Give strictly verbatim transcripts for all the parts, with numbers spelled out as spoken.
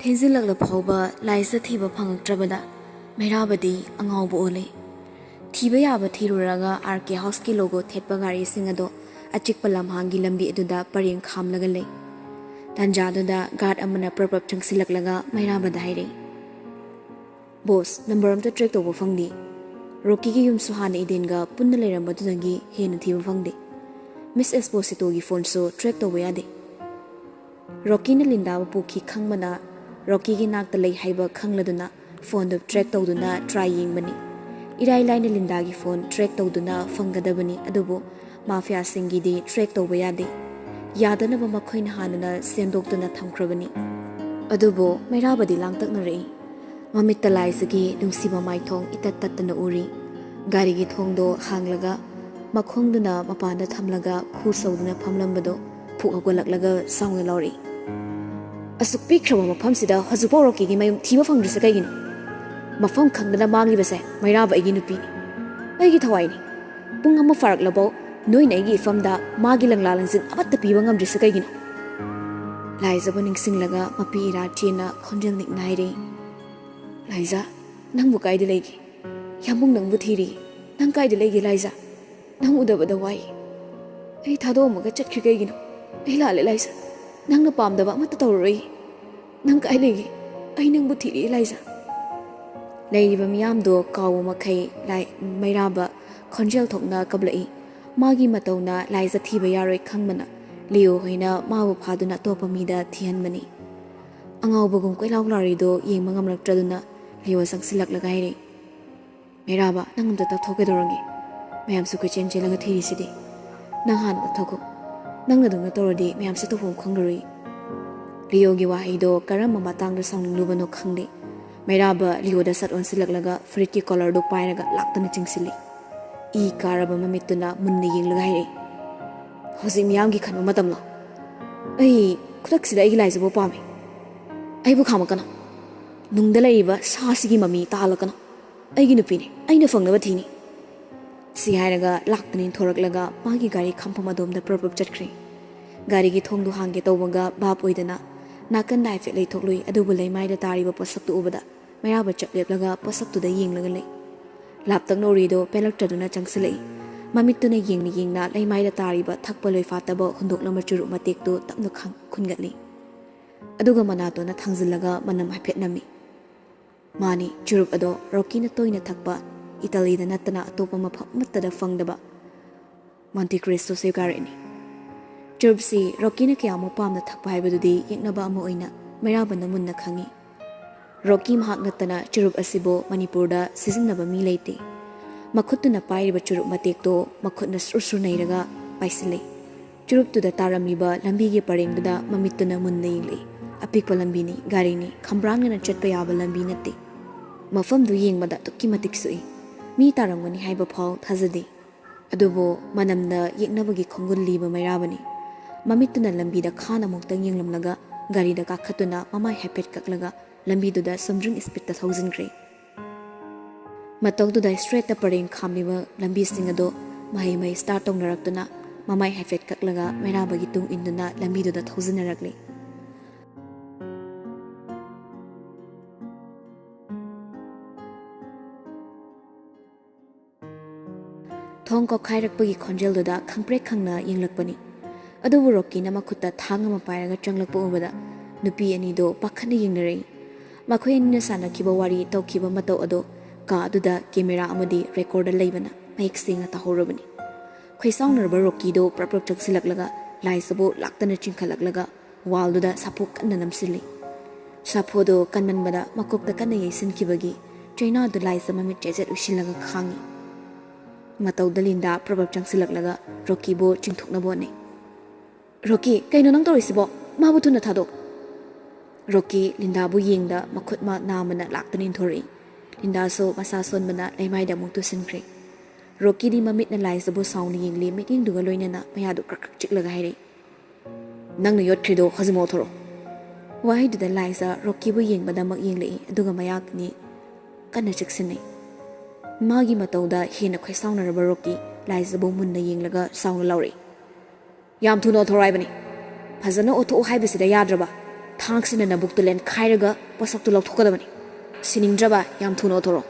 ꯊꯦꯡꯖꯤꯜꯂꯛꯂ ꯐꯥꯎꯕ ꯂꯥꯏꯖ ꯊꯤꯕ ꯐꯪꯉꯛꯇ꯭ꯔꯕꯗ ꯃꯩꯔꯥꯕꯗꯤ ꯑꯉꯥꯎꯕ ꯑꯣꯜꯂꯦ꯫ ꯊꯤꯕ ꯌꯥꯕ ꯊꯤꯔꯨꯔꯒ ꯑꯥꯔ ꯀꯦ ꯍꯥꯎꯁꯀꯤ ꯂꯣꯒꯣ ꯊꯦꯠꯄ ꯒꯥꯔꯤꯁꯤꯡ ꯑꯗꯣ ꯑꯆꯤꯛꯄ ꯂꯝꯍꯥꯡꯒꯤ ꯂꯝꯕꯤ ꯑꯗꯨꯗ ꯄꯔꯦꯡ ꯈꯥꯝꯂꯒ ꯂꯩ꯫ ꯇꯥꯟꯖꯥꯗꯨꯗ ꯒꯥꯔꯗ ꯑꯃꯅ ꯄ꯭ꯔꯞ ꯄ꯭ꯔꯞ ꯆꯪꯁꯤꯜꯂꯛꯂꯒ ꯃꯩꯔꯥꯕꯗ ꯍꯥꯏꯔꯛꯏ, "ꯕꯣꯁ, ꯅꯝꯕꯔ ꯑꯝꯇ ꯇ꯭ꯔꯦꯛ ꯇꯧꯕ ꯐꯪꯗꯦ꯫ ꯔꯣꯀꯤꯒꯤ ꯌꯨꯝꯁꯨ ꯍꯥꯟꯅ ꯏꯗꯦꯟꯒ ꯄꯨꯟꯅ ꯂꯩꯔꯝꯕꯗꯨꯗꯒꯤ ꯍꯦꯟꯅ ꯊꯤꯕ ꯐꯪꯗꯦ꯫ ꯃꯤꯁ ꯑꯦꯁꯄꯣꯁꯤꯇꯣꯒꯤ ꯐꯣꯟꯁꯨ ꯇ꯭ꯔꯦꯛ ꯇꯧꯕ ꯌꯥꯗꯦ"꯫ ꯔꯣꯀꯤꯅ ꯂꯤꯟꯗꯥꯕꯨ ꯄꯨꯈꯤ ꯈꯪꯕꯅ ꯔꯣꯀꯤꯒꯤ ꯅꯥꯛꯇ ꯂꯩ ꯍꯥꯏꯕ ꯈꯪꯂꯗꯨꯅ ꯐꯣꯟꯗꯨ ꯇ꯭ꯔꯦꯛ ꯇꯧꯗꯨꯅ ꯇ꯭ꯔꯥꯏ ꯌꯦꯡꯕꯅꯤ꯫ ꯏꯔꯥꯏ ꯂꯥꯏꯅ ꯂꯤꯟꯗꯥꯒꯤ ꯐꯣꯟ ꯇ꯭ꯔꯦꯛ ꯇꯧꯗꯨꯅ ꯐꯪꯒꯗꯕꯅꯤ, ꯑꯗꯨꯕꯨ ꯃꯥꯐꯤꯌꯥꯁꯤꯡꯒꯤꯗꯤ ꯇ꯭ꯔꯦꯛ ꯇꯧꯕ ꯌꯥꯗꯦ꯫ ꯌꯥꯗꯅꯕ ꯃꯈꯣꯏꯅ ꯍꯥꯟꯅꯅ ꯁꯦꯝꯗꯣꯛꯇꯨꯅ ꯊꯝꯈ꯭ꯔꯕꯅꯤ꯫ ꯑꯗꯨꯕꯨ ꯃꯩꯔꯥꯕꯗꯤ ꯂꯥꯡꯇꯛꯅꯔꯛꯏ꯫ ꯃꯃꯤꯠꯇ ꯂꯥꯏꯖꯒꯤ ꯅꯨꯡꯁꯤꯕ ꯃꯥꯏꯊꯣꯡ ꯏꯇꯠ ꯇꯠꯇꯅ ꯎꯔꯤ꯫ ꯒꯥꯔꯤꯒꯤ ꯊꯣꯡꯗꯣ ꯍꯥꯡꯂꯒ ꯃꯈꯣꯡꯗꯨꯅ ꯃꯄꯥꯟꯗ ꯊꯝꯂꯒ ꯈꯨ ꯁꯧꯗꯨꯅ ꯐꯝꯂꯝꯕꯗꯣ ꯐꯨꯛ ꯍꯧꯒꯠꯂꯛꯂꯒ ꯁꯥꯎꯅ ꯂꯥꯎꯔꯛꯏ, "ꯑꯁꯨꯛ ꯄꯤꯛꯈ꯭ꯔꯕ ꯃꯐꯝꯁꯤꯗ ꯍꯧꯖꯤꯛꯐꯥꯎ ꯔꯣꯀꯤꯒꯤ ꯃꯌꯨꯝ ꯊꯤꯕ ꯐꯪꯗ꯭ꯔꯤꯁꯦ ꯀꯩꯒꯤꯅꯣ? ꯃꯐꯝ ꯈꯪꯗꯅ ꯃꯥꯡꯂꯤꯕꯁꯦ ꯃꯩꯔꯥꯕ ꯑꯩꯒꯤ ꯅꯨꯄꯤꯅꯤ, ꯑꯩꯒꯤ ꯊꯋꯥꯏꯅꯤ꯫ ꯄꯨꯡ ꯑꯃ ꯐꯥꯔꯛꯂꯐꯥꯎ ꯅꯣꯏꯅ ꯑꯩꯒꯤ ꯏꯐꯝꯗ ꯃꯥꯒꯤ ꯂꯪꯂꯥ ꯂꯪꯖꯤꯟ ꯑꯃꯠꯇ ꯄꯤꯕ ꯉꯝꯗ꯭ꯔꯤꯁꯦ ꯀꯩꯒꯤꯅꯣ?" ꯂꯥꯏꯖꯕꯨ ꯅꯤꯡꯁꯤꯡꯂꯒ ꯃꯄꯤ ꯏꯔꯥ ꯆꯦꯟꯅ ꯈꯣꯟꯖꯦꯜ ꯅꯤꯛꯅ ꯍꯥꯏꯔꯛꯏ, "ꯂꯥꯏꯖ, ꯅꯪꯕꯨ ꯀꯥꯏꯗ ꯂꯩꯒꯦ? ꯌꯥꯝꯕꯨꯡ ꯅꯪꯕꯨ ꯊꯤꯔꯤ꯫ ꯅꯪ ꯀꯥꯏꯗ ꯂꯩꯒꯦ ꯂꯥꯏꯖ? ꯅꯪ ꯎꯗꯕꯗ ꯋꯥꯏ꯫ ꯑꯩ ꯊꯥꯗꯣꯛꯑꯝꯃꯒ ꯆꯠꯈ꯭ꯔꯤ ꯀꯩꯒꯤꯅꯣ? ꯑꯩ ꯂꯥꯜꯂꯦ ꯂꯥꯏꯖ꯫ ꯅꯪꯅ ꯄꯥꯝꯗꯕ ꯑꯃꯠꯇ ꯇꯧꯔꯔꯣꯏ꯫ ꯅꯪ ꯀꯥꯏ ꯂꯩꯒꯦ? ꯑꯩ ꯅꯪꯕꯨ ꯊꯤꯔꯤ ꯂꯥꯏꯖ"꯫ ꯂꯩꯔꯤꯕ ꯃꯤꯌꯥꯝꯗꯣ ꯀꯥꯎꯕ ꯃꯈꯩ ꯂꯥꯏ-, ꯃꯩꯔꯥꯕ ꯈꯣꯟꯖꯦꯜ ꯊꯣꯛꯅ ꯀꯞꯂꯛꯏ꯫ ꯃꯥꯒꯤ ꯃꯇꯧꯅ ꯂꯥꯏꯖ ꯊꯤꯕ ꯌꯥꯔꯣꯏ ꯈꯪꯕꯅ ꯂꯤꯌꯣ ꯍꯣꯏꯅ ꯃꯥꯕꯨ ꯐꯥꯗꯨꯅ ꯑꯇꯣꯞꯄ ꯃꯤꯗ ꯊꯤꯍꯟꯕꯅꯤ꯫ ꯑꯉꯥꯎꯕꯒꯨꯝ ꯀꯣꯏꯂꯥꯎ ꯂꯥꯎꯔꯤꯗꯣ ꯌꯦꯡꯕ ꯉꯝꯂꯛꯇ꯭ꯔꯗꯨꯅ ꯂꯤꯌꯣ ꯆꯪꯁꯤꯜꯂꯛꯂꯒ ꯍꯥꯏꯔꯛꯏ, "ꯃꯩꯔꯥꯕ, ꯅꯪ ꯑꯝꯇ ꯇꯞꯊꯣꯛ, ꯀꯩꯗꯧꯔꯒꯦ? ꯃꯌꯥꯝꯁꯨ ꯀꯣꯏꯆꯦꯟ ꯆꯦꯜꯂꯒ ꯊꯤꯔꯤꯁꯤꯗꯤ꯫ ꯅꯪ ꯍꯥꯟꯅ ꯇꯞꯊꯣꯛꯈꯣ꯫ ꯅꯪꯅ ꯑꯗꯨꯝꯅ ꯇꯧꯔꯗꯤ ꯃꯌꯥꯝꯁꯦ ꯇꯧꯐꯝ ꯈꯪꯂꯔꯣꯏ"꯫ ꯂꯤꯌꯣꯒꯤ ꯋꯥꯍꯩꯗꯣ ꯀꯔꯝꯕ ꯃꯇꯥꯡꯗ ꯁꯥꯎꯅꯤꯡꯂꯨꯕꯅꯣ ꯈꯪꯗꯦ꯫ ꯃꯩꯔꯥꯕ ꯂꯤꯌꯣꯗ ꯁꯠ ꯑꯣꯟꯁꯤꯜꯂꯛꯂꯒ ꯐꯨꯔꯤꯠꯀꯤ ꯀꯣꯂꯔꯗꯨ ꯄꯥꯏꯔꯒ ꯂꯥꯛꯇꯅ ꯆꯤꯡꯁꯤꯜꯂꯤ꯫ ꯏ ꯀꯥꯔꯕ ꯃꯃꯤꯠꯇꯨꯅ ꯃꯨꯟꯅ ꯌꯦꯡꯂꯒ ꯍꯥꯏꯔꯛꯏ, "ꯍꯧꯖꯤꯛ ꯃꯤꯌꯥꯝꯒꯤ ꯈꯟꯕ ꯃꯇꯝꯂꯣ? ꯑꯩ ꯈꯨꯗꯛꯁꯤꯗ ꯑꯩꯒꯤ ꯂꯥꯏꯖꯕꯨ ꯄꯥꯝꯃꯤ꯫ ꯑꯩꯕꯨ ꯈꯥꯝꯃꯛꯀꯅꯨ꯫ ꯅꯨꯡꯗ ꯂꯩꯔꯤꯕ ꯁꯥꯁꯤꯒꯤ ꯃꯃꯤ ꯇꯥꯍꯜꯂꯛꯀꯅꯨ꯫ ꯑꯩꯒꯤ ꯅꯨꯄꯤꯅꯤ, ꯑꯩꯅ ꯐꯪꯅꯕ ꯊꯤꯅꯤ"꯫ ꯁꯤ ꯍꯥꯏꯔꯒ ꯂꯥꯛꯇꯅ ꯏꯟꯊꯣꯔꯛꯂꯒ ꯃꯥꯒꯤ ꯒꯥꯔꯤ ꯈꯝꯐꯝ ꯑꯗꯣꯝꯗ ꯄ꯭ꯔꯞ ꯄ꯭ꯔꯞ ꯆꯠꯈ꯭ꯔꯦ꯫ ꯒꯥꯔꯤꯒꯤ ꯊꯣꯡꯗꯨ ꯍꯥꯡꯒꯦ ꯇꯧꯕꯒ ꯚꯥꯞ ꯑꯣꯏꯗꯅ ꯅꯥꯀꯟꯗ ꯍꯥꯏꯐꯦꯠ ꯂꯩꯊꯣꯛꯂꯨꯏ, ꯑꯗꯨꯕꯨ ꯂꯩꯃꯥꯏꯗ ꯇꯥꯔꯤꯕ ꯄꯣꯠꯁꯛꯇꯨ ꯎꯕꯗ ꯃꯩꯔꯥꯕ ꯆꯞ ꯂꯦꯞꯂꯒ ꯄꯣꯠꯁꯛꯇꯨꯗ ꯌꯦꯡꯂꯒ ꯂꯩ꯫ ꯂꯥꯞꯇꯛꯅ ꯎꯔꯤꯗꯣ ꯄꯦꯜꯂꯛꯇ꯭ꯔꯗꯨꯅ ꯆꯪꯁꯤꯜꯂꯛꯏ꯫ ꯃꯃꯤꯠꯇꯨꯅ ꯌꯦꯡꯅ ꯌꯦꯡꯅ ꯂꯩꯃꯥꯏꯗ ꯇꯥꯔꯤꯕ ꯊꯛꯄ ꯂꯣꯏꯐꯥꯠꯇꯕ ꯍꯨꯟꯗꯣꯛꯂꯝꯕ ꯆꯨꯔꯨꯞ ꯃꯇꯦꯛꯇꯨ ꯇꯞꯅ ꯈꯪ-, ꯈꯨꯟꯒꯠꯂꯤ꯫ ꯑꯗꯨꯒ ꯃꯅꯥꯇꯣꯟꯅ ꯊꯥꯡꯖꯤꯜꯂꯒ ꯃꯅꯝ ꯍꯥꯏꯐꯦꯠ ꯅꯝꯃꯤ꯫ ꯃꯥꯅꯤ, ꯆꯨꯔꯨꯞ ꯑꯗꯣ ꯔꯣꯀꯤꯅ ꯇꯣꯏꯅ ꯊꯛꯄ, ꯏꯇꯥꯂꯤꯗ ꯅꯠꯇꯅ ꯑꯇꯣꯞꯄ ꯃꯐꯝ ꯑꯃꯠꯇꯗ ꯐꯪꯗꯕ ꯃꯣꯟꯇꯤ ꯀ꯭ꯔꯤꯁꯇꯣ ꯁꯤꯒꯥꯔꯦꯠꯅꯤ꯫ ꯆꯨꯔꯨꯞꯁꯤ ꯔꯣꯀꯤꯅ ꯀꯌꯥꯃꯨꯛ ꯄꯥꯝꯅ ꯊꯛꯄ ꯍꯥꯏꯕꯗꯨꯗꯤ ꯌꯦꯛꯅꯕ ꯑꯃ ꯑꯣꯏꯅ ꯃꯩꯔꯥꯕꯅ ꯃꯨꯟꯅ ꯈꯪꯏ꯫ ꯔꯣꯀꯤ ꯃꯍꯥꯛ ꯅꯠꯇꯅ ꯆꯨꯔꯨꯞ ꯑꯁꯤꯕꯨ ꯃꯅꯤꯄꯨꯔꯗ ꯁꯤꯖꯤꯟꯅꯕ ꯃꯤ ꯂꯩꯇꯦ꯫ ꯃꯈꯨꯠꯇꯨꯅ ꯄꯥꯏꯔꯤꯕ ꯆꯨꯔꯨꯞ ꯃꯇꯦꯛꯇꯣ ꯃꯈꯨꯠꯅ ꯁꯨꯔ ꯁꯨꯔ ꯅꯩꯔꯒ ꯄꯥꯏꯁꯤꯜꯂꯤ꯫ ꯆꯨꯔꯨꯞꯇꯨꯗ ꯇꯥꯔꯝꯂꯤꯕ ꯂꯝꯕꯤꯒꯤ ꯄꯔꯦꯡꯗꯨꯗ ꯃꯃꯤꯠꯇꯨꯅ ꯃꯨꯟꯅ ꯌꯦꯡꯂꯛꯏ꯫ ꯑꯄꯤꯛꯄ ꯂꯝꯕꯤꯅꯤ, ꯒꯥꯔꯤꯅꯤ, ꯈꯝꯕ꯭ꯔꯥꯡꯅꯅ ꯆꯠꯄ ꯌꯥꯕ ꯂꯝꯕꯤ ꯅꯠꯇꯦ꯫ ꯃꯐꯝꯗꯨ ꯌꯦꯡꯕꯗ ꯑꯗꯨꯛꯀꯤ ꯃꯇꯤꯛ ꯁꯣꯛꯏ꯫ ꯃꯤ ꯇꯥꯔꯝꯒꯅꯤ ꯍꯥꯏꯕ ꯐꯥꯎ ꯊꯥꯖꯗꯦ꯫ ꯑꯗꯨꯕꯨ ꯃꯅꯝꯅ ꯌꯦꯛꯅꯕꯒꯤ ꯈꯣꯡꯒꯨꯜ ꯂꯤꯕ ꯃꯩꯔꯥꯕꯅꯤ꯫ ꯃꯃꯤꯠꯇꯨꯅ ꯂꯝꯕꯤꯗ ꯈꯥꯅ ꯑꯃꯨꯛꯇꯪ ꯌꯦꯡꯂꯝꯂꯒ ꯒꯥꯔꯤꯗ ꯀꯥꯈꯠꯇꯨꯅ ꯃꯃꯥꯏ ꯍꯥꯏꯐꯦꯠ ꯀꯛꯂꯒ ꯂꯝꯕꯤꯗꯨꯗ ꯆꯨꯝꯗ꯭ꯔꯤꯡ ꯏꯁꯄꯤꯠꯇ ꯊꯧꯖꯤꯟꯈ꯭ꯔꯦ꯫ ꯃꯇꯧꯗꯨꯗ ꯏꯁꯇ꯭ꯔꯦꯠꯇ ꯄꯔꯦꯡ ꯈꯥꯝꯂꯤꯕ ꯂꯝꯕꯤꯁꯤꯡ ꯑꯗꯨ ꯃꯍꯩ ꯃꯍꯩ ꯁ꯭ꯇꯥꯔꯠ ꯇꯧꯅꯔꯛꯇꯨꯅ ꯃꯃꯥꯏ ꯍꯥꯏꯐꯦꯠ ꯀꯛꯂꯒ ꯃꯩꯔꯥꯕꯒꯤ ꯇꯨꯡ ꯏꯟꯗꯨꯅ ꯂꯝꯕꯤꯗꯨꯗ ꯊꯧꯖꯤꯟꯅꯔꯛꯂꯤ꯫ ꯊꯣꯡ ꯀꯣꯛꯈꯥꯏꯔꯛꯄꯒꯤ ꯈꯣꯟꯖꯦꯜꯗꯨꯗ ꯈꯪꯄ꯭ꯔꯦꯛ ꯈꯪꯅ ꯌꯦꯡꯂꯛꯄꯅꯤ꯫ ꯑꯗꯨꯕꯨ ꯔꯣꯀꯤꯅ ꯃꯈꯨꯠꯇ ꯊꯥꯡ ꯑꯃ ꯄꯥꯏꯔꯒ ꯆꯪꯂꯛꯄ ꯎꯕꯗ ꯅꯨꯄꯤ ꯑꯅꯤꯗꯣ ꯄꯥꯈꯠꯅ ꯌꯦꯡꯅꯔꯛꯏ꯫ ꯃꯈꯣꯏ ꯑꯅꯤꯅ ꯁꯥꯟꯅꯈꯤꯕ ꯋꯥꯔꯤ, ꯇꯧꯈꯤꯕ ꯃꯇꯧ ꯑꯗꯣ ꯀꯥ ꯑꯗꯨꯗ ꯀꯦꯃꯦꯔꯥ ꯑꯃꯗꯤ ꯔꯦꯀꯣꯔꯗꯔ ꯂꯩꯕꯅ ꯃꯌꯦꯛ ꯁꯦꯡꯅ ꯇꯥꯍꯧꯔꯕꯅꯤ꯫ ꯈꯣꯏꯁꯥꯎꯅꯔꯕ ꯔꯣꯀꯤꯗꯣ ꯄ꯭ꯔꯞ ꯄ꯭ꯔꯞ ꯆꯪꯁꯤꯜꯂꯛꯂꯒ ꯂꯥꯏꯖꯕꯨ ꯂꯥꯛꯇꯅ ꯆꯤꯡꯈꯠꯂꯛꯂꯒ ꯋꯥꯜꯗꯨꯗ ꯁꯥꯐꯨ ꯀꯟꯅ ꯅꯝꯁꯤꯜꯂꯤ꯫ ꯁꯥꯐꯨꯗꯣ ꯀꯟꯃꯟꯕꯗ ꯃꯀꯣꯛꯇ ꯀꯟꯅ ꯌꯩꯁꯤꯟꯈꯤꯕꯒꯤ ꯆꯩꯅꯥꯗꯨ ꯂꯥꯏꯖ ꯃꯃꯤꯠ ꯆꯦꯠ ꯆꯦꯠ ꯎꯏꯁꯤꯜꯂꯒ ꯈꯥꯡꯉꯤ꯫ ꯃꯇꯧꯗ ꯂꯤꯟꯗꯥ ꯄ꯭ꯔꯞ ꯄ꯭ꯔꯞ ꯆꯪꯁꯤꯜꯂꯛꯂꯒ ꯔꯣꯀꯤꯕꯨ ꯆꯤꯡꯊꯣꯛꯅꯕ ꯍꯣꯠꯅꯩ꯫ "ꯔꯣꯀꯤ, ꯀꯩꯅꯣ ꯅꯪ ꯇꯧꯔꯤꯁꯤꯕꯣ? ꯃꯥꯕꯨ ꯊꯨꯅ ꯊꯥꯗꯣꯛ!" ꯔꯣꯀꯤ ꯂꯤꯟꯗꯥꯕꯨ ꯌꯦꯡꯗ ꯃꯈꯨꯠ ꯃꯥ ꯅꯥꯝꯃꯅ ꯂꯥꯛꯇꯅ ꯏꯟꯊꯣꯔꯛꯏ꯫ ꯂꯤꯟꯗꯥꯁꯨ ꯃꯁꯥ ꯁꯣꯟꯕꯅ ꯂꯩꯃꯥꯏꯗ ꯑꯃꯨꯛ ꯇꯨꯁꯤꯟꯈ꯭ꯔꯦ꯫ ꯔꯣꯀꯤꯗꯤ ꯃꯃꯤꯠꯅ ꯂꯥꯏꯖꯕꯨ ꯁꯥꯎꯅ ꯌꯦꯡꯂꯤ, ꯃꯤꯠꯌꯦꯡꯗꯨꯒ ꯂꯣꯏꯅꯅ ꯃꯌꯥꯗꯨ ꯀ꯭ꯔꯛ ꯀ꯭ꯔꯛ ꯆꯤꯛꯂꯒ ꯍꯥꯏꯔꯛꯏ, "ꯅꯪꯅ ꯌꯣꯠꯈ꯭ꯔꯤꯗꯣ ꯍꯧꯖꯤꯛꯃꯛ ꯂꯧꯊꯣꯔꯛꯑꯣ!" ꯋꯥꯍꯩꯗꯨꯗ ꯂꯥꯏꯖ ꯔꯣꯀꯤꯕꯨ ꯌꯦꯡꯕꯗꯃꯛ ꯌꯦꯡꯂꯛꯏ, ꯑꯗꯨꯒ ꯃꯌꯥ ꯑꯅꯤ ꯀꯟꯅ ꯆꯤꯛꯁꯤꯟꯅꯩ꯫ ꯃꯥꯒꯤ ꯃꯇꯧꯗ ꯍꯦꯟꯅ ꯈꯣꯏꯁꯥꯎꯅꯔꯕ ꯔꯣꯀꯤ ꯂꯥꯏꯖꯕꯨ ꯃꯨꯟꯅ ꯌꯦꯡꯂꯒ ꯁꯥꯎꯅ ꯂꯥꯎꯔꯛꯏ, "ꯌꯥꯝ ꯊꯨꯅ ꯑꯣꯊꯣꯔꯛꯑꯣ ꯍꯥꯏꯕꯅꯤ꯫ ꯐꯖꯅ ꯑꯣꯊꯣꯛꯑꯣ ꯍꯥꯏꯕꯁꯤꯗ ꯌꯥꯗ꯭ꯔꯕ? ꯊꯥꯡꯁꯤꯅ ꯅꯕꯨꯛꯇꯨ ꯂꯦꯟꯈꯥꯏꯔꯒ ꯄꯣꯠꯁꯛꯇꯨ ꯂꯧꯊꯣꯛꯀꯗꯕꯅꯤ꯫ ꯁꯤꯅꯤꯡꯗ꯭ꯔꯕ ꯌꯥꯝ ꯊꯨꯅ ꯑꯣꯊꯣꯔꯛꯑꯣ꯫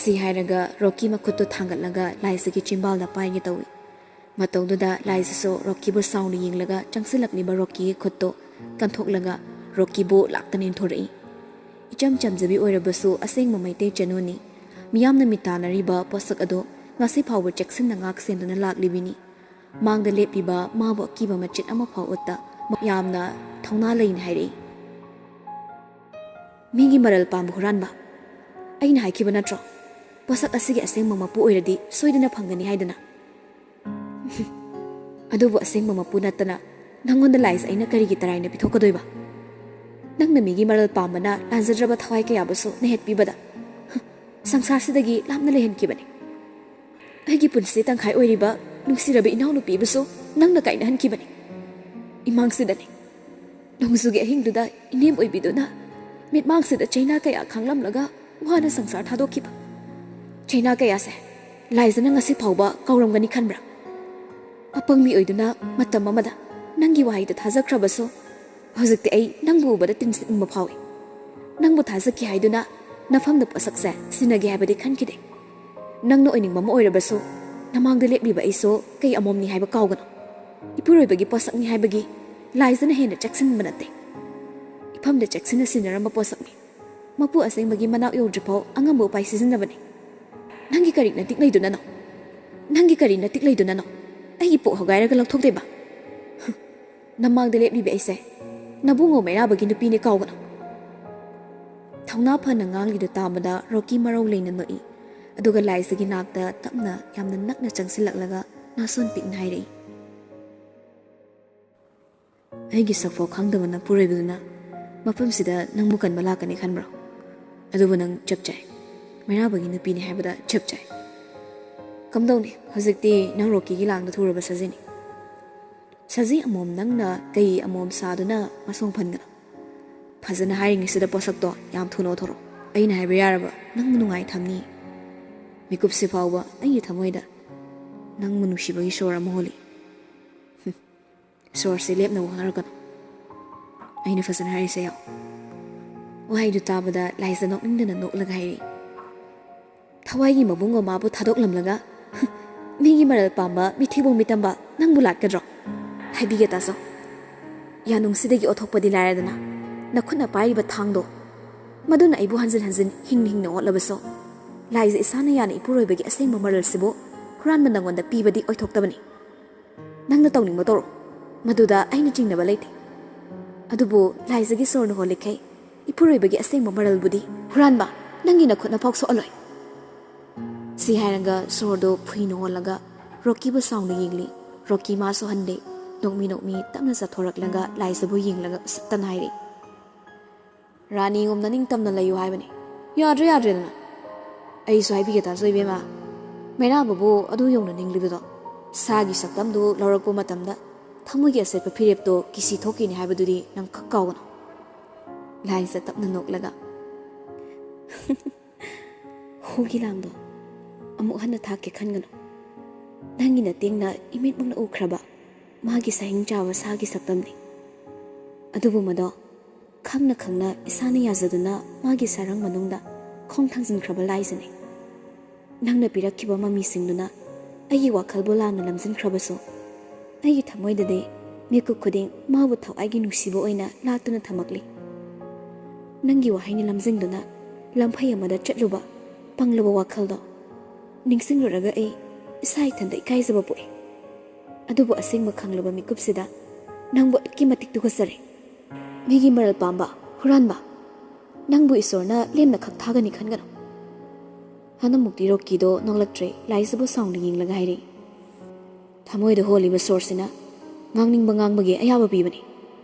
ꯁꯤ ꯍꯥꯏꯔꯒ ꯔꯣꯀꯤ ꯃꯈꯨꯠꯇꯨ ꯊꯥꯡꯒꯠꯂꯒ ꯂꯥꯏꯖꯒꯤ ꯆꯤꯝꯕꯥꯜꯗ ꯄꯥꯏꯒꯦ ꯇꯧꯏ꯫ ꯃꯇꯧꯗꯨꯗ ꯂꯥꯏꯖꯁꯨ ꯔꯣꯀꯤꯕꯨ ꯁꯥꯎꯅ ꯌꯦꯡꯂꯒ ꯆꯪꯁꯤꯜꯂꯛꯂꯤꯕ ꯔꯣꯀꯤꯒꯤ ꯈꯨꯠꯇꯨ ꯀꯟꯊꯣꯛꯂꯒ ꯔꯣꯀꯤꯕꯨ ꯂꯥꯛꯇꯅ ꯏꯟꯊꯣꯔꯛꯏ꯫ ꯏꯆꯝ ꯆꯝꯖꯕꯤ ꯑꯣꯏꯔꯕꯁꯨ ꯑꯁꯦꯡꯕ ꯃꯩꯇꯩ ꯆꯅꯨꯅꯤ꯫ ꯃꯤꯌꯥꯝꯅ ꯃꯤꯠ ꯇꯥꯅꯔꯤꯕ ꯄꯣꯠꯁꯛ ꯑꯗꯨ ꯉꯁꯤ ꯐꯥꯎꯕ ꯆꯦꯛꯁꯤꯟꯅ ꯉꯥꯛ ꯁꯦꯟꯗꯨꯅ ꯂꯥꯛꯂꯤꯕꯤꯅꯤ꯫ ꯃꯥꯡꯗ ꯂꯦꯞꯂꯤꯕ ꯃꯥꯕꯨ ꯑꯀꯤꯕ ꯃꯆꯦꯠ ꯑꯃꯐꯥꯎ ꯎꯠꯇ ꯌꯥꯝꯅ ꯊꯧꯅꯥ ꯂꯩꯅ ꯍꯥꯏꯔꯛꯏ꯫ "ꯃꯤꯒꯤ ꯃꯔꯜ ꯄꯥꯝꯕ ꯍꯨꯔꯥꯟꯕ, ꯑꯩꯅ ꯍꯥꯏꯈꯤꯕ ꯅꯠꯇ꯭ꯔꯣ? ꯄꯣꯠꯁꯛ ꯑꯁꯤꯒꯤ ꯑꯁꯦꯡꯕ ꯃꯄꯨ ꯑꯣꯏꯔꯗꯤ ꯁꯣꯏꯗꯅ ꯐꯪꯒꯅꯤ ꯍꯥꯏꯗꯅ?" "ꯑꯗꯨꯕꯨ ꯑꯁꯦꯡꯕ ꯃꯄꯨ ꯅꯠꯇꯅ ꯅꯪꯉꯣꯟꯗ ꯂꯥꯏꯁꯦ ꯑꯩꯅ ꯀꯔꯤꯒꯤ ꯇꯔꯥꯏꯅ ꯄꯤꯊꯣꯛꯀꯗꯣꯏꯕ? ꯅꯪꯅ ꯃꯤꯒꯤ ꯃꯔꯜ ꯄꯥꯝꯕꯅ ꯂꯥꯟꯖꯗ꯭ꯔꯕ ꯊꯋꯥꯏ ꯀꯌꯥꯕꯨꯁꯨ ꯅꯩꯍꯠꯄꯤꯕꯗ ꯁꯪꯁꯥꯔꯁꯤꯗꯒꯤ ꯂꯥꯞꯅ ꯂꯩꯍꯟꯈꯤꯕꯅꯤ꯫ ꯑꯩꯒꯤ ꯄꯨꯟꯁꯤ ꯇꯪꯈꯥꯏ ꯑꯣꯏꯔꯤꯕ ꯅꯨꯡꯁꯤꯔꯕ ꯏꯅꯥꯎꯅꯨꯄꯤꯕꯨꯁꯨ ꯅꯪꯅ ꯀꯥꯏꯅꯍꯟꯈꯤꯕꯅꯤ꯫ ꯏꯃꯥꯡꯁꯤꯗꯅꯤ ꯅꯣꯡꯖꯨꯒꯤ ꯑꯍꯤꯡꯗꯨꯗ ꯏꯅꯦꯝ ꯑꯣꯏꯕꯤꯗꯨꯅ ꯃꯤꯠꯃꯥꯡꯁꯤꯗ ꯆꯩꯅꯥ ꯀꯌꯥ ꯈꯥꯡꯂꯝꯂꯒ ꯋꯥꯅ ꯁꯪꯁꯥꯔ ꯊꯥꯗꯣꯛꯈꯤꯕ꯫ ꯆꯩꯅꯥ ꯀꯌꯥꯁꯦ ꯂꯥꯏꯖꯅ ꯉꯁꯤ ꯐꯥꯎꯕ ꯀꯥꯎꯔꯝꯒꯅꯤ ꯈꯟꯕ꯭ꯔꯥ? ꯑꯄꯪ ꯃꯤ ꯑꯣꯏꯗꯨꯅ ꯃꯇꯝ ꯑꯃꯗ ꯅꯪꯒꯤ ꯋꯥꯍꯩꯗ ꯊꯥꯖꯈ꯭ꯔꯕꯁꯨ, ꯍꯧꯖꯤꯛꯇꯤ ꯑꯩ ꯅꯪꯕꯨ ꯎꯕꯗ ꯇꯤꯟꯁꯤꯠꯅꯤꯡꯕ ꯐꯥꯎꯏ꯫ ꯅꯪꯕꯨ ꯊꯥꯖꯈꯤ ꯍꯥꯏꯗꯨꯅ ꯅꯐꯝꯗ ꯄꯣꯠꯁꯛꯁꯦ ꯁꯤꯟꯅꯒꯦ ꯍꯥꯏꯕꯗꯤ ꯈꯟꯈꯤꯗꯦ꯫ ꯅꯪꯅ ꯑꯣꯏꯅꯤꯡꯕ ꯑꯃ ꯑꯣꯏꯔꯕꯁꯨ, ꯅꯃꯥꯡꯗ ꯂꯦꯞꯂꯤꯕ ꯑꯩꯁꯨ ꯀꯩ ꯑꯃꯣꯝꯅꯤ ꯍꯥꯏꯕ ꯀꯥꯎꯒꯅꯨ꯫ ꯏꯄꯨꯔꯣꯏꯕꯒꯤ ꯄꯣꯠꯁꯛꯅꯤ ꯍꯥꯏꯕꯒꯤ ꯂꯥꯏꯖꯅ ꯍꯦꯟꯅ ꯆꯦꯛꯁꯤꯟꯕ ꯅꯠꯇꯦ꯫ ꯏꯐꯝꯗ ꯆꯦꯛꯁꯤꯟꯅ ꯁꯤꯟꯅꯔꯝꯕ ꯄꯣꯠꯁꯛꯅꯤ꯫ ꯃꯄꯨ ꯑꯁꯦꯡꯕꯒꯤ ꯃꯅꯥꯛ ꯌꯧꯗ꯭ꯔꯤꯐꯥꯎ ꯑꯉꯝꯕ ꯎꯄꯥꯏ ꯁꯤꯖꯤꯟꯅꯕꯅꯤ꯫ ꯅꯪꯒꯤ ꯀꯔꯤ ꯅꯇꯤꯛ ꯂꯩꯗꯨꯅꯅꯣ? ꯅꯪꯒꯤ ꯀꯔꯤ ꯅꯇꯤꯛ ꯂꯩꯗꯨꯅꯅꯣ? ꯑꯩꯒꯤ ꯄꯣꯛ ꯍꯣꯒꯥꯏꯔꯒ ꯂꯧꯊꯣꯛꯇꯣꯏꯕ? ꯅꯃꯥꯡꯗ ꯂꯦꯞꯂꯤꯕꯤ ꯑꯩꯁꯦ ꯅꯕꯨꯡꯉꯣ ꯃꯩꯔꯥꯕꯒꯤ ꯅꯨꯄꯤꯅꯦ, ꯀꯥꯎꯒꯅꯨ꯫ ꯊꯧꯅꯥ ꯐꯅ ꯉꯥꯡꯂꯤꯗꯨ ꯇꯥꯕꯗ ꯔꯣꯀꯤ ꯃꯔꯧ ꯂꯩꯅ ꯅꯣꯛꯏ꯫ ꯑꯗꯨꯒ ꯂꯥꯏꯖꯒꯤ ꯅꯥꯛꯇ ꯇꯞꯅ, ꯌꯥꯝꯅ ꯅꯛꯅ ꯆꯪꯁꯤꯜꯂꯛꯂꯒ ꯅꯥꯁꯣꯟ ꯄꯤꯛꯅ ꯍꯥꯏꯔꯛꯏ, "ꯑꯩꯒꯤ ꯁꯛꯐꯥꯎ ꯈꯪꯗꯕ ꯅꯄꯨꯔꯣꯏꯕꯗꯨꯅ ꯃꯐꯝꯁꯤꯗ ꯅꯪꯕꯨ ꯀꯟꯕ ꯂꯥꯛꯀꯅꯤ ꯈꯟꯕ꯭ꯔꯣ? ꯑꯗꯨꯕꯨ ꯅꯪ ꯆꯞ ꯆꯥꯏ꯫ ꯃꯩꯔꯥꯕꯒꯤ ꯅꯨꯄꯤꯅꯤ ꯍꯥꯏꯕꯗ ꯆꯞ ꯆꯥꯏ꯫ ꯀꯝꯗꯧꯅꯤ, ꯍꯧꯖꯤꯛꯇꯤ ꯅꯪ ꯔꯣꯀꯤꯒꯤ ꯂꯥꯡꯗ ꯊꯨꯔꯕ ꯁꯖꯤꯅꯤ꯫ ꯁꯖꯤ ꯑꯃꯣꯝ ꯅꯪꯅ ꯀꯩ ꯑꯃꯣꯝ ꯁꯥꯗꯨꯅ ꯃꯁꯣꯡ ꯐꯟꯒꯅꯣ? ꯐꯖꯅ ꯍꯥꯏꯔꯤꯉꯩꯁꯤꯗ ꯄꯣꯠꯁꯛꯇꯣ ꯌꯥꯝ ꯊꯨꯅ ꯑꯣꯊꯣꯔꯛꯑꯣ꯫ ꯑꯩꯅ ꯍꯥꯏꯕ ꯌꯥꯔꯕ ꯅꯪꯕꯨ ꯅꯨꯡꯉꯥꯏ ꯊꯝꯅꯤ꯫ ꯃꯤꯀꯨꯞꯁꯤ ꯐꯥꯎꯕ ꯑꯩꯒꯤ ꯊꯃꯣꯏꯗ ꯅꯪꯕꯨ ꯅꯨꯡꯁꯤꯕꯒꯤ ꯁꯣꯔ ꯑꯃ ꯍꯣꯜꯂꯤ꯫ ꯁꯣꯔꯁꯦ ꯂꯦꯞꯅ ꯋꯥꯡꯅꯔꯛꯀꯅꯨ꯫ ꯑꯩꯅ ꯐꯖꯅ ꯍꯥꯏꯔꯤꯁꯦ ꯌꯦꯡꯉꯣ꯫ ꯋꯥꯍꯩꯗꯨ ꯇꯥꯕꯗ ꯂꯥꯏꯖ ꯅꯣꯛꯅꯤꯡꯗꯅ ꯅꯣꯛꯂꯒ ꯍꯥꯏꯔꯛꯏ, "ꯊꯋꯥꯏꯒꯤ ꯃꯕꯨꯡ ꯃꯃꯥꯕꯨ ꯊꯥꯗꯣꯛꯂꯝꯂꯒ ꯃꯤꯒꯤ ꯃꯔꯜ ꯄꯥꯝꯕ ꯃꯤꯊꯤꯕꯣꯡ ꯃꯤꯇꯝꯕ ꯅꯪꯕꯨ ꯂꯥꯠꯀꯗ꯭ꯔꯣ? ꯍꯥꯏꯕꯤꯒꯦ ꯇꯥꯖꯧ꯫ ꯌꯥꯅꯨꯡꯁꯤꯗꯒꯤ ꯑꯣꯠꯊꯣꯛꯄꯗꯤ ꯂꯥꯏꯔꯗꯅ, ꯅꯈꯨꯠꯅ ꯄꯥꯏꯔꯤꯕ ꯊꯥꯡꯗꯣ, ꯃꯗꯨꯅ ꯑꯩꯕꯨ ꯍꯟꯖꯤꯟ ꯍꯟꯖꯤꯟ ꯍꯤꯡꯅ ꯍꯤꯡꯅ ꯑꯣꯠꯂꯕꯁꯨ, ꯂꯥꯏꯖ ꯏꯁꯥꯅ ꯌꯥꯅ ꯏꯄꯨꯔꯣꯏꯕꯒꯤ ꯑꯁꯦꯡꯕ ꯃꯔꯜꯁꯤꯕꯨ ꯍꯨꯔꯥꯟꯕ ꯅꯪꯉꯣꯟꯗ ꯄꯤꯕꯗꯤ ꯑꯣꯏꯊꯣꯛꯇꯕꯅꯤ꯫ ꯅꯪꯅ ꯇꯧꯅꯤꯡꯕ ꯇꯧꯔꯣ, ꯃꯗꯨꯗ ꯑꯩꯅ ꯆꯤꯡꯅꯕ ꯂꯩꯇꯦ꯫ ꯑꯗꯨꯕꯨ ꯂꯥꯏꯖꯒꯤ ꯁꯣꯔꯅ ꯍꯣꯜꯂꯤꯈꯩ ꯏꯄꯨꯔꯣꯏꯕꯒꯤ ꯑꯁꯦꯡꯕ ꯃꯔꯜꯕꯨꯗꯤ ꯍꯨꯔꯥꯟꯕ ꯅꯪꯒꯤ ꯅꯈꯨꯠꯅ ꯐꯥꯎ ꯁꯣꯛꯍꯜꯂꯣꯏ꯫" ꯁꯤ ꯍꯥꯏꯔꯒ ꯁꯣꯔꯗꯣ ꯐꯨꯏꯅ ꯍꯣꯜꯂꯒ ꯔꯣꯀꯤꯕꯨ ꯁꯥꯎꯅ ꯌꯦꯡꯂꯤ꯫ ꯔꯣꯀꯤ ꯃꯥꯁꯨ ꯍꯟꯗꯦ꯫ ꯅꯣꯛꯃꯤ ꯅꯣꯛꯃꯤ ꯇꯞꯅ ꯆꯠꯊꯣꯔꯛꯂꯒ ꯂꯥꯏꯖꯕꯨ ꯌꯦꯡꯂꯒ ꯎꯁꯤꯠꯇꯅ ꯍꯥꯏꯔꯤ, "ꯔꯥꯅꯤꯒꯨꯝꯅ ꯅꯤꯡꯇꯝꯅ ꯂꯩꯌꯨ ꯍꯥꯏꯕꯅꯤ꯫ ꯌꯥꯗ꯭ꯔꯦ ꯌꯥꯗ꯭ꯔꯦꯗꯅ꯫ ꯑꯩꯁꯨ ꯍꯥꯏꯕꯤꯒꯦ ꯇꯥꯖꯧ ꯏꯕꯦꯝꯃ, ꯃꯩꯔꯥꯕꯕꯨ ꯑꯗꯨ ꯌꯧꯅ ꯅꯤꯡꯂꯤꯕꯗꯣ, ꯁꯥꯒꯤ ꯁꯛꯇꯝꯗꯨ ꯂꯧꯔꯛꯄ ꯃꯇꯝꯗ ꯊꯃꯣꯏꯒꯤ ꯑꯁꯦꯠꯄ ꯐꯤꯔꯦꯞꯇꯣ ꯀꯤꯁꯤ ꯊꯣꯛꯈꯤꯅꯤ ꯍꯥꯏꯕꯗꯨꯗꯤ ꯅꯪ ꯈꯛ ꯀꯥꯎꯒꯅꯨ꯫" ꯂꯥꯏꯖ ꯇꯞꯅ ꯅꯣꯛꯂꯒ, "ꯍꯨꯒꯤ ꯂꯥꯡꯗꯣ ꯑꯃꯨꯛ ꯍꯟꯅ ꯊꯥꯛꯀꯦ ꯈꯟꯒꯅꯨ꯫ ꯅꯪꯒꯤ ꯅꯇꯦꯡꯅ ꯏꯃꯤꯠꯃꯛꯅ ꯎꯈ꯭ꯔꯕ ꯃꯥꯒꯤ ꯁꯥꯍꯤꯡ ꯆꯥꯕ ꯁꯥꯒꯤ ꯁꯛꯇꯝꯅꯤ꯫ ꯑꯗꯨꯕꯨ ꯃꯗꯣ ꯈꯪꯅ ꯈꯪꯅ ꯏꯁꯥꯅ ꯌꯥꯖꯗꯨꯅ ꯃꯥꯒꯤ ꯁꯔꯪ ꯃꯅꯨꯡꯗ ꯈꯣꯡ ꯊꯥꯡꯖꯤꯟꯈ꯭ꯔꯕ ꯂꯥꯏꯖꯅꯤ꯫ ꯅꯪꯅ ꯄꯤꯔꯛꯈꯤꯕ ꯃꯃꯤꯁꯤꯡꯗꯨꯅ ꯑꯩꯒꯤ ꯋꯥꯈꯜꯕꯨ ꯂꯥꯟꯅ ꯂꯝꯖꯤꯟꯈ꯭ꯔꯕꯁꯨ, ꯑꯩꯒꯤ ꯊꯃꯣꯏꯗꯗꯤ ꯃꯤꯀꯨꯞ ꯈꯨꯗꯤꯡ ꯃꯥꯕꯨ ꯊꯋꯥꯏꯒꯤ ꯅꯨꯡꯁꯤꯕ ꯑꯣꯏꯅ ꯂꯥꯠꯇꯨꯅ ꯊꯝꯃꯛꯂꯤ꯫ ꯅꯪꯒꯤ ꯋꯥꯍꯩꯅ ꯂꯝꯖꯤꯡꯗꯨꯅ ꯂꯝꯐꯩ ꯑꯃꯗ ꯆꯠꯂꯨꯕ ꯄꯪꯂꯕ ꯋꯥꯈꯜꯗꯣ ꯅꯤꯡꯁꯤꯡꯂꯨꯔꯒ ꯑꯩ ꯏꯁꯥ ꯏꯊꯟꯇ ꯏꯀꯥꯏꯖꯕ ꯄꯣꯛꯏ꯫ ꯑꯗꯨꯕꯨ ꯑꯁꯦꯡꯕ ꯈꯪꯂꯕ ꯃꯤꯀꯨꯞꯁꯤꯗ ꯅꯪꯕꯨ ꯑꯗꯨꯛꯀꯤ ꯃꯇꯤꯛ ꯇꯨꯀꯠꯆꯔꯦ꯫ ꯃꯤꯒꯤ ꯃꯔꯜ ꯄꯥꯝꯕ, ꯍꯨꯔꯥꯟꯕ, ꯅꯪꯕꯨ ꯏꯁꯣꯔꯅ ꯂꯦꯝꯅ ꯈꯛ ꯊꯥꯒꯅꯤ ꯈꯟꯒꯅꯨ꯫" ꯍꯟꯗꯛꯃꯨꯛꯇꯤ ꯔꯣꯀꯤꯗꯣ ꯅꯣꯛꯂꯛꯇ꯭ꯔꯦ꯫ ꯂꯥꯏꯖꯕꯨ ꯁꯥꯎꯅ ꯌꯦꯡꯂꯒ ꯍꯥꯏꯔꯛꯏ, "ꯊꯃꯣꯏꯗ ꯍꯣꯜꯂꯤꯕ ꯁꯣꯔꯁꯤꯅ ꯉꯥꯡꯅꯤꯡꯕ ꯉꯥꯡꯕꯒꯤ ꯑꯌꯥꯕ ꯄꯤꯕꯅꯤ꯫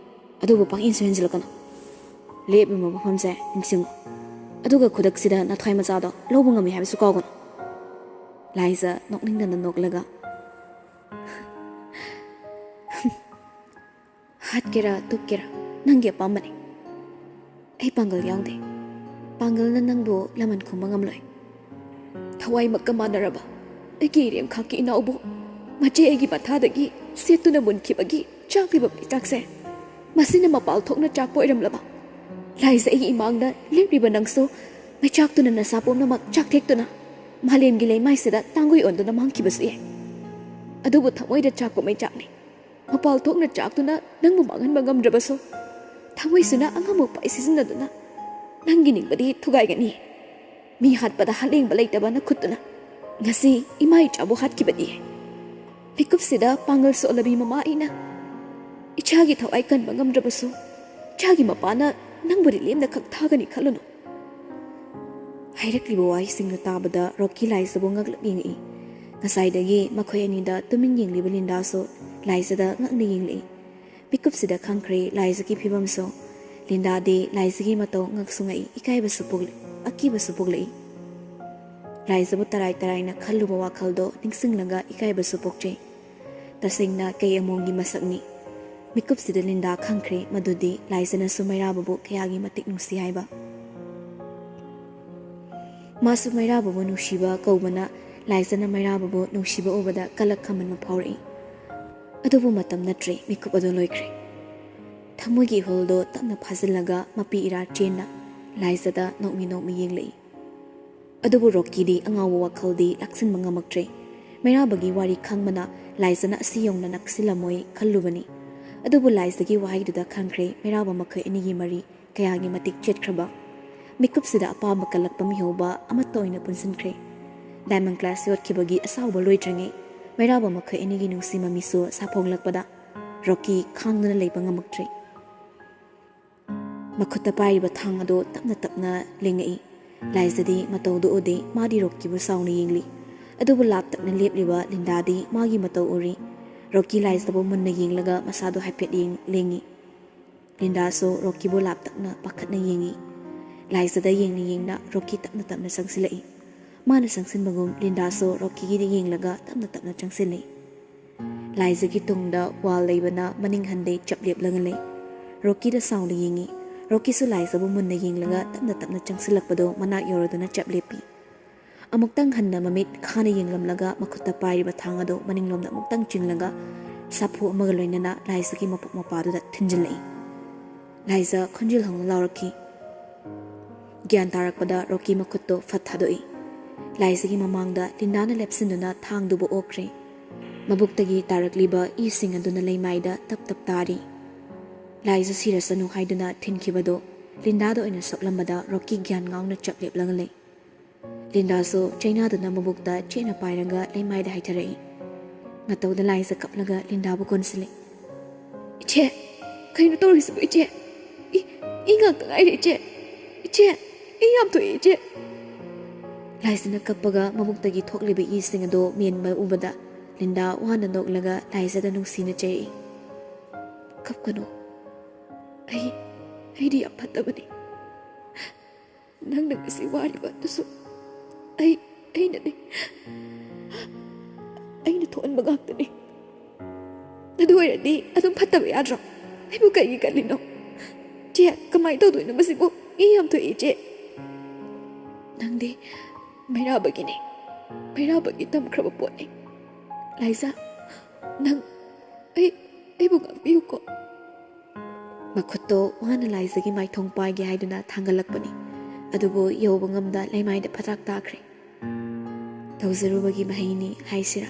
ꯑꯗꯨꯕꯨ ꯄꯪꯏꯟꯁꯨ ꯏꯟꯁꯤꯜꯂꯛꯀꯅꯨ꯫ ꯂꯦꯞꯂꯤꯕ ꯃꯐꯝꯁꯦ ꯅꯤꯡꯁꯤꯡꯉꯨ꯫ ꯑꯗꯨꯒ ꯈꯨꯗꯛꯁꯤꯗ ꯅꯊ꯭ꯋꯥꯏ ꯃꯆꯥꯗꯣ ꯂꯧꯕ ꯉꯝꯃꯤ ꯍꯥꯏꯕꯁꯨ ꯀꯥꯎꯒꯅꯨ꯫" ꯂꯥꯏꯖ ꯅꯣꯛꯅꯤꯡꯗꯅ ꯅꯣꯛꯂꯒ, "ꯍꯥꯠꯀꯦꯔꯥ ꯇꯨꯞꯀꯦꯔꯥ ꯅꯪꯒꯤ ꯑꯄꯥꯝꯕꯅꯤ꯫ ꯑꯩ ꯄꯥꯡꯒꯜ ꯌꯥꯎꯗꯦ꯫ ꯄꯥꯡꯒꯜꯅ ꯅꯪꯕꯨ ꯂꯃꯟ ꯈꯨꯝꯕ ꯉꯝꯂꯣꯏ꯫ ꯊꯋꯥꯏꯃꯛꯀ ꯃꯥꯟꯅꯔꯕ ꯑꯩꯒꯤ ꯏꯔꯦꯝꯈꯥꯛꯀꯤ ꯏꯅꯥꯎꯕꯨ ꯃꯆꯦ ꯑꯩꯒꯤ ꯃꯊꯥꯗꯒꯤ ꯁꯦꯠꯇꯨꯅ ꯃꯨꯟꯈꯤꯕꯒꯤ ꯆꯥꯛꯂꯤꯕ ꯃꯩꯆꯥꯛꯁꯦ ꯃꯁꯤꯅ ꯃꯄꯥꯜ ꯊꯣꯛꯅ ꯆꯥꯛꯄ ꯑꯣꯏꯔꯝꯂꯕ? ꯂꯥꯏꯖ, ꯑꯩꯒꯤ ꯏꯃꯥꯡꯗ ꯂꯦꯞꯂꯤꯕ ꯅꯪꯁꯨ ꯃꯩꯆꯥꯛꯇꯨꯅ ꯅꯁꯥ ꯄꯨꯝꯅꯃꯛ ꯆꯥꯛꯊꯦꯛꯇꯨꯅ ꯃꯥꯂꯦꯝꯒꯤ ꯂꯩꯃꯥꯏꯁꯤꯗ ꯇꯥꯡꯒꯣꯏ ꯑꯣꯟꯗꯨꯅ ꯃꯥꯡꯈꯤꯕꯁꯨ ꯌꯥꯏ꯫ ꯑꯗꯨꯕꯨ ꯊꯃꯣꯏꯗ ꯆꯥꯛꯄ ꯃꯩꯆꯥꯛꯅꯤ꯫ ꯃꯄꯥꯜ ꯊꯣꯛꯅ ꯆꯥꯛꯇꯨꯅ ꯅꯪꯕꯨ ꯃꯥꯡꯍꯟꯕ ꯉꯝꯗ꯭ꯔꯕꯁꯨ, ꯊꯃꯣꯏꯁꯤꯅ ꯑꯉꯝꯕ ꯎꯄꯥꯏ ꯁꯤꯖꯤꯟꯅꯗꯨꯅ ꯅꯪꯒꯤ ꯅꯤꯡꯕꯗꯤ ꯊꯨꯒꯥꯏꯒꯅꯤ꯫ ꯃꯤ ꯍꯥꯠꯄꯗ ꯍꯥꯠꯂꯦꯡꯕ ꯂꯩꯇꯕ ꯅꯈꯨꯠꯇꯨꯅ ꯉꯁꯤ ꯏꯃꯥ ꯏꯆꯥꯕꯨ ꯍꯥꯠꯈꯤꯕꯗꯤ꯫ ꯃꯤꯀꯨꯞꯁꯤꯗ ꯄꯥꯡꯒꯜ ꯁꯣꯜꯂꯕꯤ ꯃꯃꯥ ꯑꯩꯅ ꯏꯆꯥꯒꯤ ꯊꯋꯥꯏ ꯀꯟꯕ ꯉꯝꯗ꯭ꯔꯕꯁꯨ, ꯏꯆꯥꯒꯤ ꯃꯄꯥꯅ ꯅꯪꯕꯨꯗꯤ ꯂꯦꯝꯅ ꯈꯛ ꯊꯥꯒꯅꯤ ꯈꯜꯂꯨꯅꯨ꯫ ꯍꯥꯏꯔꯛꯂꯤꯕ ꯋꯥꯍꯩꯁꯤꯡꯗꯨ ꯇꯥꯕꯗ ꯔꯣꯀꯤ ꯂꯥꯏꯖꯕꯨ ꯉꯛꯂꯞ ꯌꯦꯡꯉꯛꯏ꯫ ꯉꯁꯥꯏꯗꯒꯤ ꯃꯈꯣꯏ ꯑꯅꯤꯗ ꯇꯨꯃꯤꯟ ꯌꯦꯡꯂꯤꯕ ꯂꯤꯟꯗꯥꯁꯨ ꯂꯥꯏꯖꯗ ꯉꯛꯅ ꯌꯦꯡꯂꯛꯏ꯫ ꯃꯤꯀꯨꯞꯁꯤꯗ ꯈꯪꯈ꯭ꯔꯦ ꯂꯥꯏꯖꯒꯤ ꯐꯤꯕꯝꯁꯨ꯫ ꯂꯤꯟꯗꯥꯗꯤ ꯂꯥꯏꯖꯒꯤ ꯃꯇꯧ ꯉꯛꯁꯨ ꯉꯛꯏ, ꯏꯀꯥꯏꯕꯁꯨ ꯄꯣꯛꯂꯤ, ꯑꯀꯤꯕꯁꯨ ꯄꯣꯛꯂꯛꯏ꯫ ꯂꯥꯏꯖꯕꯨ ꯇꯔꯥꯏ ꯇꯔꯥꯏꯅ ꯈꯜꯂꯨꯕ ꯋꯥꯈꯜꯗꯣ ꯅꯤꯡꯁꯤꯡꯂꯒ ꯏꯀꯥꯏꯕꯁꯨ ꯄꯣꯛꯆꯩ꯫ ꯇꯁꯦꯡꯅ ꯀꯩ ꯑꯃꯣꯝꯒꯤ ꯃꯁꯛꯅꯤ꯫ ꯃꯤꯀꯨꯞꯁꯤꯗ ꯂꯤꯟꯗꯥ ꯈꯪꯈ꯭ꯔꯦ ꯃꯗꯨꯗꯤ ꯂꯥꯏꯖꯅꯁꯨ ꯃꯩꯔꯥꯕꯕꯨ ꯀꯌꯥꯒꯤ ꯃꯇꯤꯛ ꯅꯨꯡꯁꯤ ꯍꯥꯏꯕ꯫ ꯃꯥꯁꯨ ꯃꯩꯔꯥꯕꯕꯨ ꯅꯨꯡꯁꯤꯕ ꯀꯧꯕꯅ ꯂꯥꯏꯖꯅ ꯃꯩꯔꯥꯕꯕꯨ ꯅꯨꯡꯁꯤꯕ ꯎꯕꯗ ꯀꯂꯛ ꯈꯝꯃꯟꯕ ꯐꯥꯎꯔꯛꯏ꯫ ꯑꯗꯨꯕꯨ ꯃꯇꯝ ꯅꯠꯇ꯭ꯔꯦ, ꯃꯤꯀꯨꯞ ꯑꯗꯨ ꯂꯣꯏꯈ꯭ꯔꯦ꯫ ꯊꯃꯣꯏꯒꯤ ꯏꯍꯨꯜꯗꯣ ꯇꯞꯅ ꯐꯥꯖꯤꯜꯂꯒ ꯃꯄꯤ ꯏꯔꯥ ꯆꯦꯟꯅ ꯂꯥꯏꯖꯗ ꯅꯣꯛꯃꯤ ꯅꯣꯛꯃꯤ ꯌꯦꯡꯂꯛꯏ꯫ ꯑꯗꯨꯕꯨ ꯔꯣꯀꯤꯗꯤ ꯑꯉꯥꯎꯕ ꯋꯥꯈꯜꯗꯤ ꯂꯥꯛꯁꯤꯟꯕ ꯉꯝꯃꯛꯇ꯭ꯔꯦ꯫ ꯃꯩꯔꯥꯕꯒꯤ ꯋꯥꯔꯤ ꯈꯪꯕꯅ ꯂꯥꯏꯖꯅ ꯑꯁꯤ ꯌꯧꯅ ꯅꯛꯁꯤꯜꯂꯝꯃꯣꯏ ꯈꯜꯂꯨꯕꯅꯤ꯫ ꯑꯗꯨꯕꯨ ꯂꯥꯏꯖꯒꯤ ꯋꯥꯍꯩꯗꯨꯗ ꯈꯪꯈ꯭ꯔꯦ ꯃꯩꯔꯥꯕ ꯃꯈꯣꯏ ꯑꯅꯤꯒꯤ ꯃꯔꯤ ꯀꯌꯥꯒꯤ ꯃꯇꯤꯛ ꯆꯦꯠꯈ꯭ꯔꯕ꯫ ꯃꯤꯀꯨꯞꯁꯤꯗ ꯑꯄꯥꯝꯕ ꯀꯜꯂꯛꯄ ꯃꯤꯍꯧꯕ ꯑꯃꯠꯇ ꯑꯣꯏꯅ ꯄꯨꯟꯁꯤꯟꯈ꯭ꯔꯦ꯫ ꯗꯥꯏꯃꯟ ꯀ꯭ꯂꯥꯁ ꯌꯣꯠꯈꯤꯕꯒꯤ ꯑꯁꯥꯎꯕ ꯂꯣꯏꯗ꯭ꯔꯤꯉꯩ ꯃꯩꯔꯥꯕ ꯃꯈꯣꯏ ꯑꯅꯤꯒꯤ ꯅꯨꯡꯁꯤ ꯃꯃꯤꯁꯨ ꯁꯥꯐꯣꯡꯂꯛꯄꯗ ꯔꯣꯀꯤ ꯈꯥꯡꯗꯨꯅ ꯂꯩꯕ ꯉꯝꯃꯛꯇ꯭ꯔꯦ꯫ ꯃꯈꯨꯠꯇ ꯄꯥꯏꯔꯤꯕ ꯊꯥꯡ ꯑꯗꯨ ꯇꯞꯅ ꯇꯞꯅ ꯂꯦꯡꯉꯛꯏ꯫ ꯂꯥꯏꯖꯗꯤ ꯃꯇꯧꯗꯨ ꯎꯗꯦ, ꯃꯥꯗꯤ ꯔꯣꯀꯤꯕꯨ ꯁꯥꯎꯅ ꯌꯦꯡꯂꯤ꯫ ꯑꯗꯨꯕꯨ ꯂꯥꯞꯇꯛꯅ ꯂꯦꯞꯂꯤꯕ ꯂꯤꯟꯗꯥꯗꯤ ꯃꯥꯒꯤ ꯃꯇꯧ ꯎꯔꯤ꯫ ꯔꯣꯀꯤ ꯂꯥꯏꯖꯕꯨ ꯃꯨꯟꯅ ꯌꯦꯡꯂꯒ ꯃꯁꯥꯗꯨ ꯍꯥꯏꯐꯦꯠ ꯌꯦꯡ-, ꯂꯦꯡꯉꯤ꯫ ꯂꯤꯟꯗꯥꯁꯨ ꯔꯣꯀꯤꯕꯨ ꯂꯥꯞꯇꯛꯅ ꯄꯥꯈꯠꯅ ꯌꯦꯡꯉꯤ꯫ ꯂꯥꯏꯖꯗ ꯌꯦꯡꯅ ꯌꯦꯡꯅ ꯔꯣꯀꯤ ꯇꯞꯅ ꯇꯞꯅ ꯆꯪꯁꯤꯜꯂꯛꯏ꯫ ꯃꯥꯅ ꯆꯪꯁꯤꯟꯕꯒꯨꯝ ꯂꯤꯟꯗꯥꯁꯨ ꯔꯣꯀꯤꯒꯤꯗ ꯌꯦꯡꯂꯒ ꯇꯞꯅ ꯇꯞꯅ ꯆꯪꯁꯤꯜꯂꯤ꯫ ꯂꯥꯏꯖꯒꯤ ꯇꯨꯡꯗ ꯋꯥꯜ ꯂꯩꯕꯅ ꯃꯅꯤꯡ ꯍꯟꯗꯦ ꯆꯞ ꯂꯦꯞꯂꯒ ꯂꯩ꯫ ꯔꯣꯀꯤꯗ ꯁꯥꯎꯅ ꯌꯦꯡꯉꯤ꯫ ꯔꯣꯀꯤꯁꯨ ꯂꯥꯏꯖꯕꯨ ꯃꯨꯟꯅ ꯌꯦꯡꯂꯒ ꯇꯞꯅ ꯇꯞꯅ ꯆꯪꯁꯤꯜꯂꯛꯄꯗꯨ ꯃꯅꯥꯛ ꯌꯧꯔꯗꯨꯅ ꯆꯞ ꯂꯦꯞꯄꯤ꯫ ꯑꯃꯨꯛꯇꯪ ꯍꯟꯅ ꯃꯃꯤꯠ ꯈꯥꯅ ꯌꯦꯡꯂꯝꯂꯒ ꯃꯈꯨꯠꯇ ꯄꯥꯏꯔꯤꯕ ꯊꯥꯡ ꯑꯗꯨ ꯃꯅꯤꯡꯂꯣꯝꯗ ꯑꯃꯨꯛꯇꯪ ꯆꯤꯡꯂꯒ ꯁꯥꯐꯨ ꯑꯃꯒ ꯂꯣꯏꯅꯅ ꯂꯥꯏꯖꯥꯒꯤ ꯃꯄꯣꯛ ꯃꯄꯥꯗꯨꯗ ꯊꯤꯟꯖꯤꯜꯂꯛꯏ꯫ ꯂꯥꯏꯖꯥ ꯈꯣꯟꯖꯦꯜ ꯍꯧꯅ ꯂꯥꯎꯔꯛꯈꯤ꯫ ꯒ꯭ꯌꯥꯟ ꯇꯥꯔꯛꯄꯗ ꯔꯣꯀꯤ ꯃꯈꯨꯠꯇꯣ ꯐꯠ ꯊꯥꯗꯣꯛꯏ꯫ ꯂꯥꯏꯖꯥꯒꯤ ꯃꯃꯥꯡꯗ ꯂꯤꯟꯗꯥꯅ ꯂꯦꯞꯁꯤꯟꯗꯨꯅ ꯊꯥꯡꯗꯨꯕꯨ ꯑꯣꯛꯈ꯭ꯔꯦ꯫ ꯃꯕꯨꯛꯇꯒꯤ ꯇꯥꯔꯛꯂꯤꯕ ꯏꯁꯤꯡ ꯑꯗꯨꯅ ꯂꯩꯃꯥꯏꯗ ꯇꯞ ꯇꯞ ꯇꯥꯔꯤ꯫ ꯂꯥꯏꯖꯥ ꯁꯤꯔꯁꯅꯨ ꯍꯥꯏꯗꯨꯅ ꯊꯤꯟꯈꯤꯕꯗꯣ ꯂꯤꯟꯗꯥꯗ ꯑꯣꯏꯅ ꯁꯣꯛꯂꯝꯕꯗ ꯔꯣꯀꯤ ꯒ꯭ꯌꯥꯟ ꯉꯥꯎꯅ ꯆꯞ ꯂꯦꯞꯂꯒ ꯂꯩ꯫ ꯂꯤꯟꯗꯥꯁꯨ ꯆꯩꯅꯥꯗꯨꯅ ꯃꯕꯨꯛꯇ ꯆꯦꯠꯅ ꯄꯥꯏꯔꯒ ꯂꯩꯃꯥꯏꯗ ꯍꯥꯏꯊꯔꯛꯏ꯫ ꯃꯇꯧꯗ ꯂꯥꯏꯖꯥ ꯀꯞꯂꯒ ꯂꯤꯟꯗꯥꯕꯨ ꯀꯣꯟꯁꯤꯜꯂꯤ꯫ "ꯏꯆꯦ, ꯀꯩꯅꯣ ꯇꯧꯔꯤꯁꯤꯕꯨ ꯏꯆꯦ? ꯏ, ꯏ ꯉꯥꯛꯇ ꯉꯥꯏꯔꯦ ꯏꯆꯦ꯫ ꯏꯆꯦ, ꯏ ꯌꯥꯝ ꯊꯣꯛꯑꯦ ꯏꯆꯦ꯫" ꯂꯥꯏꯖꯥꯅ ꯀꯞꯄꯒ ꯃꯕꯨꯛꯇꯒꯤ ꯊꯣꯛꯂꯤꯕ ꯏꯁꯤꯡ ꯑꯗꯣ ꯃꯦꯟꯕ ꯎꯕꯗ ꯂꯤꯟꯗꯥ ꯋꯥꯅ ꯅꯣꯛꯂꯒ ꯂꯥꯏꯖꯥꯗ ꯅꯨꯡꯁꯤꯅ ꯆꯩꯔꯛꯏ꯫ "ꯀꯞꯀꯅꯨ꯫ ꯑꯩ, ꯑꯩꯗꯤ ꯌꯥꯝ ꯐꯠꯇꯕꯅꯤ꯫ ꯅꯪꯅ ꯉꯁꯤ ꯋꯥꯔꯤꯕ ꯑꯗꯨꯁꯨ ꯑꯩ, ꯑꯩꯅꯅꯤ꯫ ꯑꯩꯅ ꯊꯣꯛꯍꯟꯕ ꯉꯥꯛꯇꯅꯤ꯫ ꯑꯗꯨ ꯑꯣꯏꯔꯗꯤ ꯑꯗꯨꯝ ꯐꯠꯇꯕ ꯌꯥꯗ꯭ꯔꯣ? ꯑꯩꯕꯨ ꯀꯩꯒꯤ ꯀꯜꯂꯤꯅꯣ? ꯆꯦ, ꯀꯃꯥꯏꯅ ꯇꯧꯗꯣꯏꯅꯣ ꯃꯁꯤꯕꯨ? ꯏ ꯌꯥꯝ ꯊꯣꯛꯏ, ꯏꯆꯦ꯫ ꯅꯪꯗꯤ ꯃꯩꯔꯥꯕꯒꯤꯅꯤ꯫ ꯃꯩꯔꯥꯕꯒꯤ ꯇꯝꯈ꯭ꯔꯕ ꯄꯣꯠꯅꯤ꯫ ꯂꯥꯏꯖꯥ, ꯅꯪ ꯑꯩ, ꯑꯩꯕꯨ ꯉꯥꯛꯄꯤꯌꯨꯀꯣ꯫" ꯃꯈꯨꯠꯇꯣ ꯋꯥꯅ ꯂꯥꯏꯖꯥꯒꯤ ꯃꯥꯏꯊꯣꯡ ꯄꯥꯏꯒꯦ ꯍꯥꯏꯗꯨꯅ ꯊꯥꯡꯒꯠꯂꯛꯄꯅꯤ꯫ ꯑꯗꯨꯕꯨ ꯌꯧꯕ ꯉꯝꯗ ꯂꯩꯃꯥꯏꯗ ꯐꯗ꯭ꯔꯥꯛ ꯇꯥꯈ꯭ꯔꯦ꯫ ꯇꯧꯖꯔꯨꯕꯒꯤ ꯃꯍꯩꯅꯤ ꯍꯥꯏꯁꯤꯔꯥ,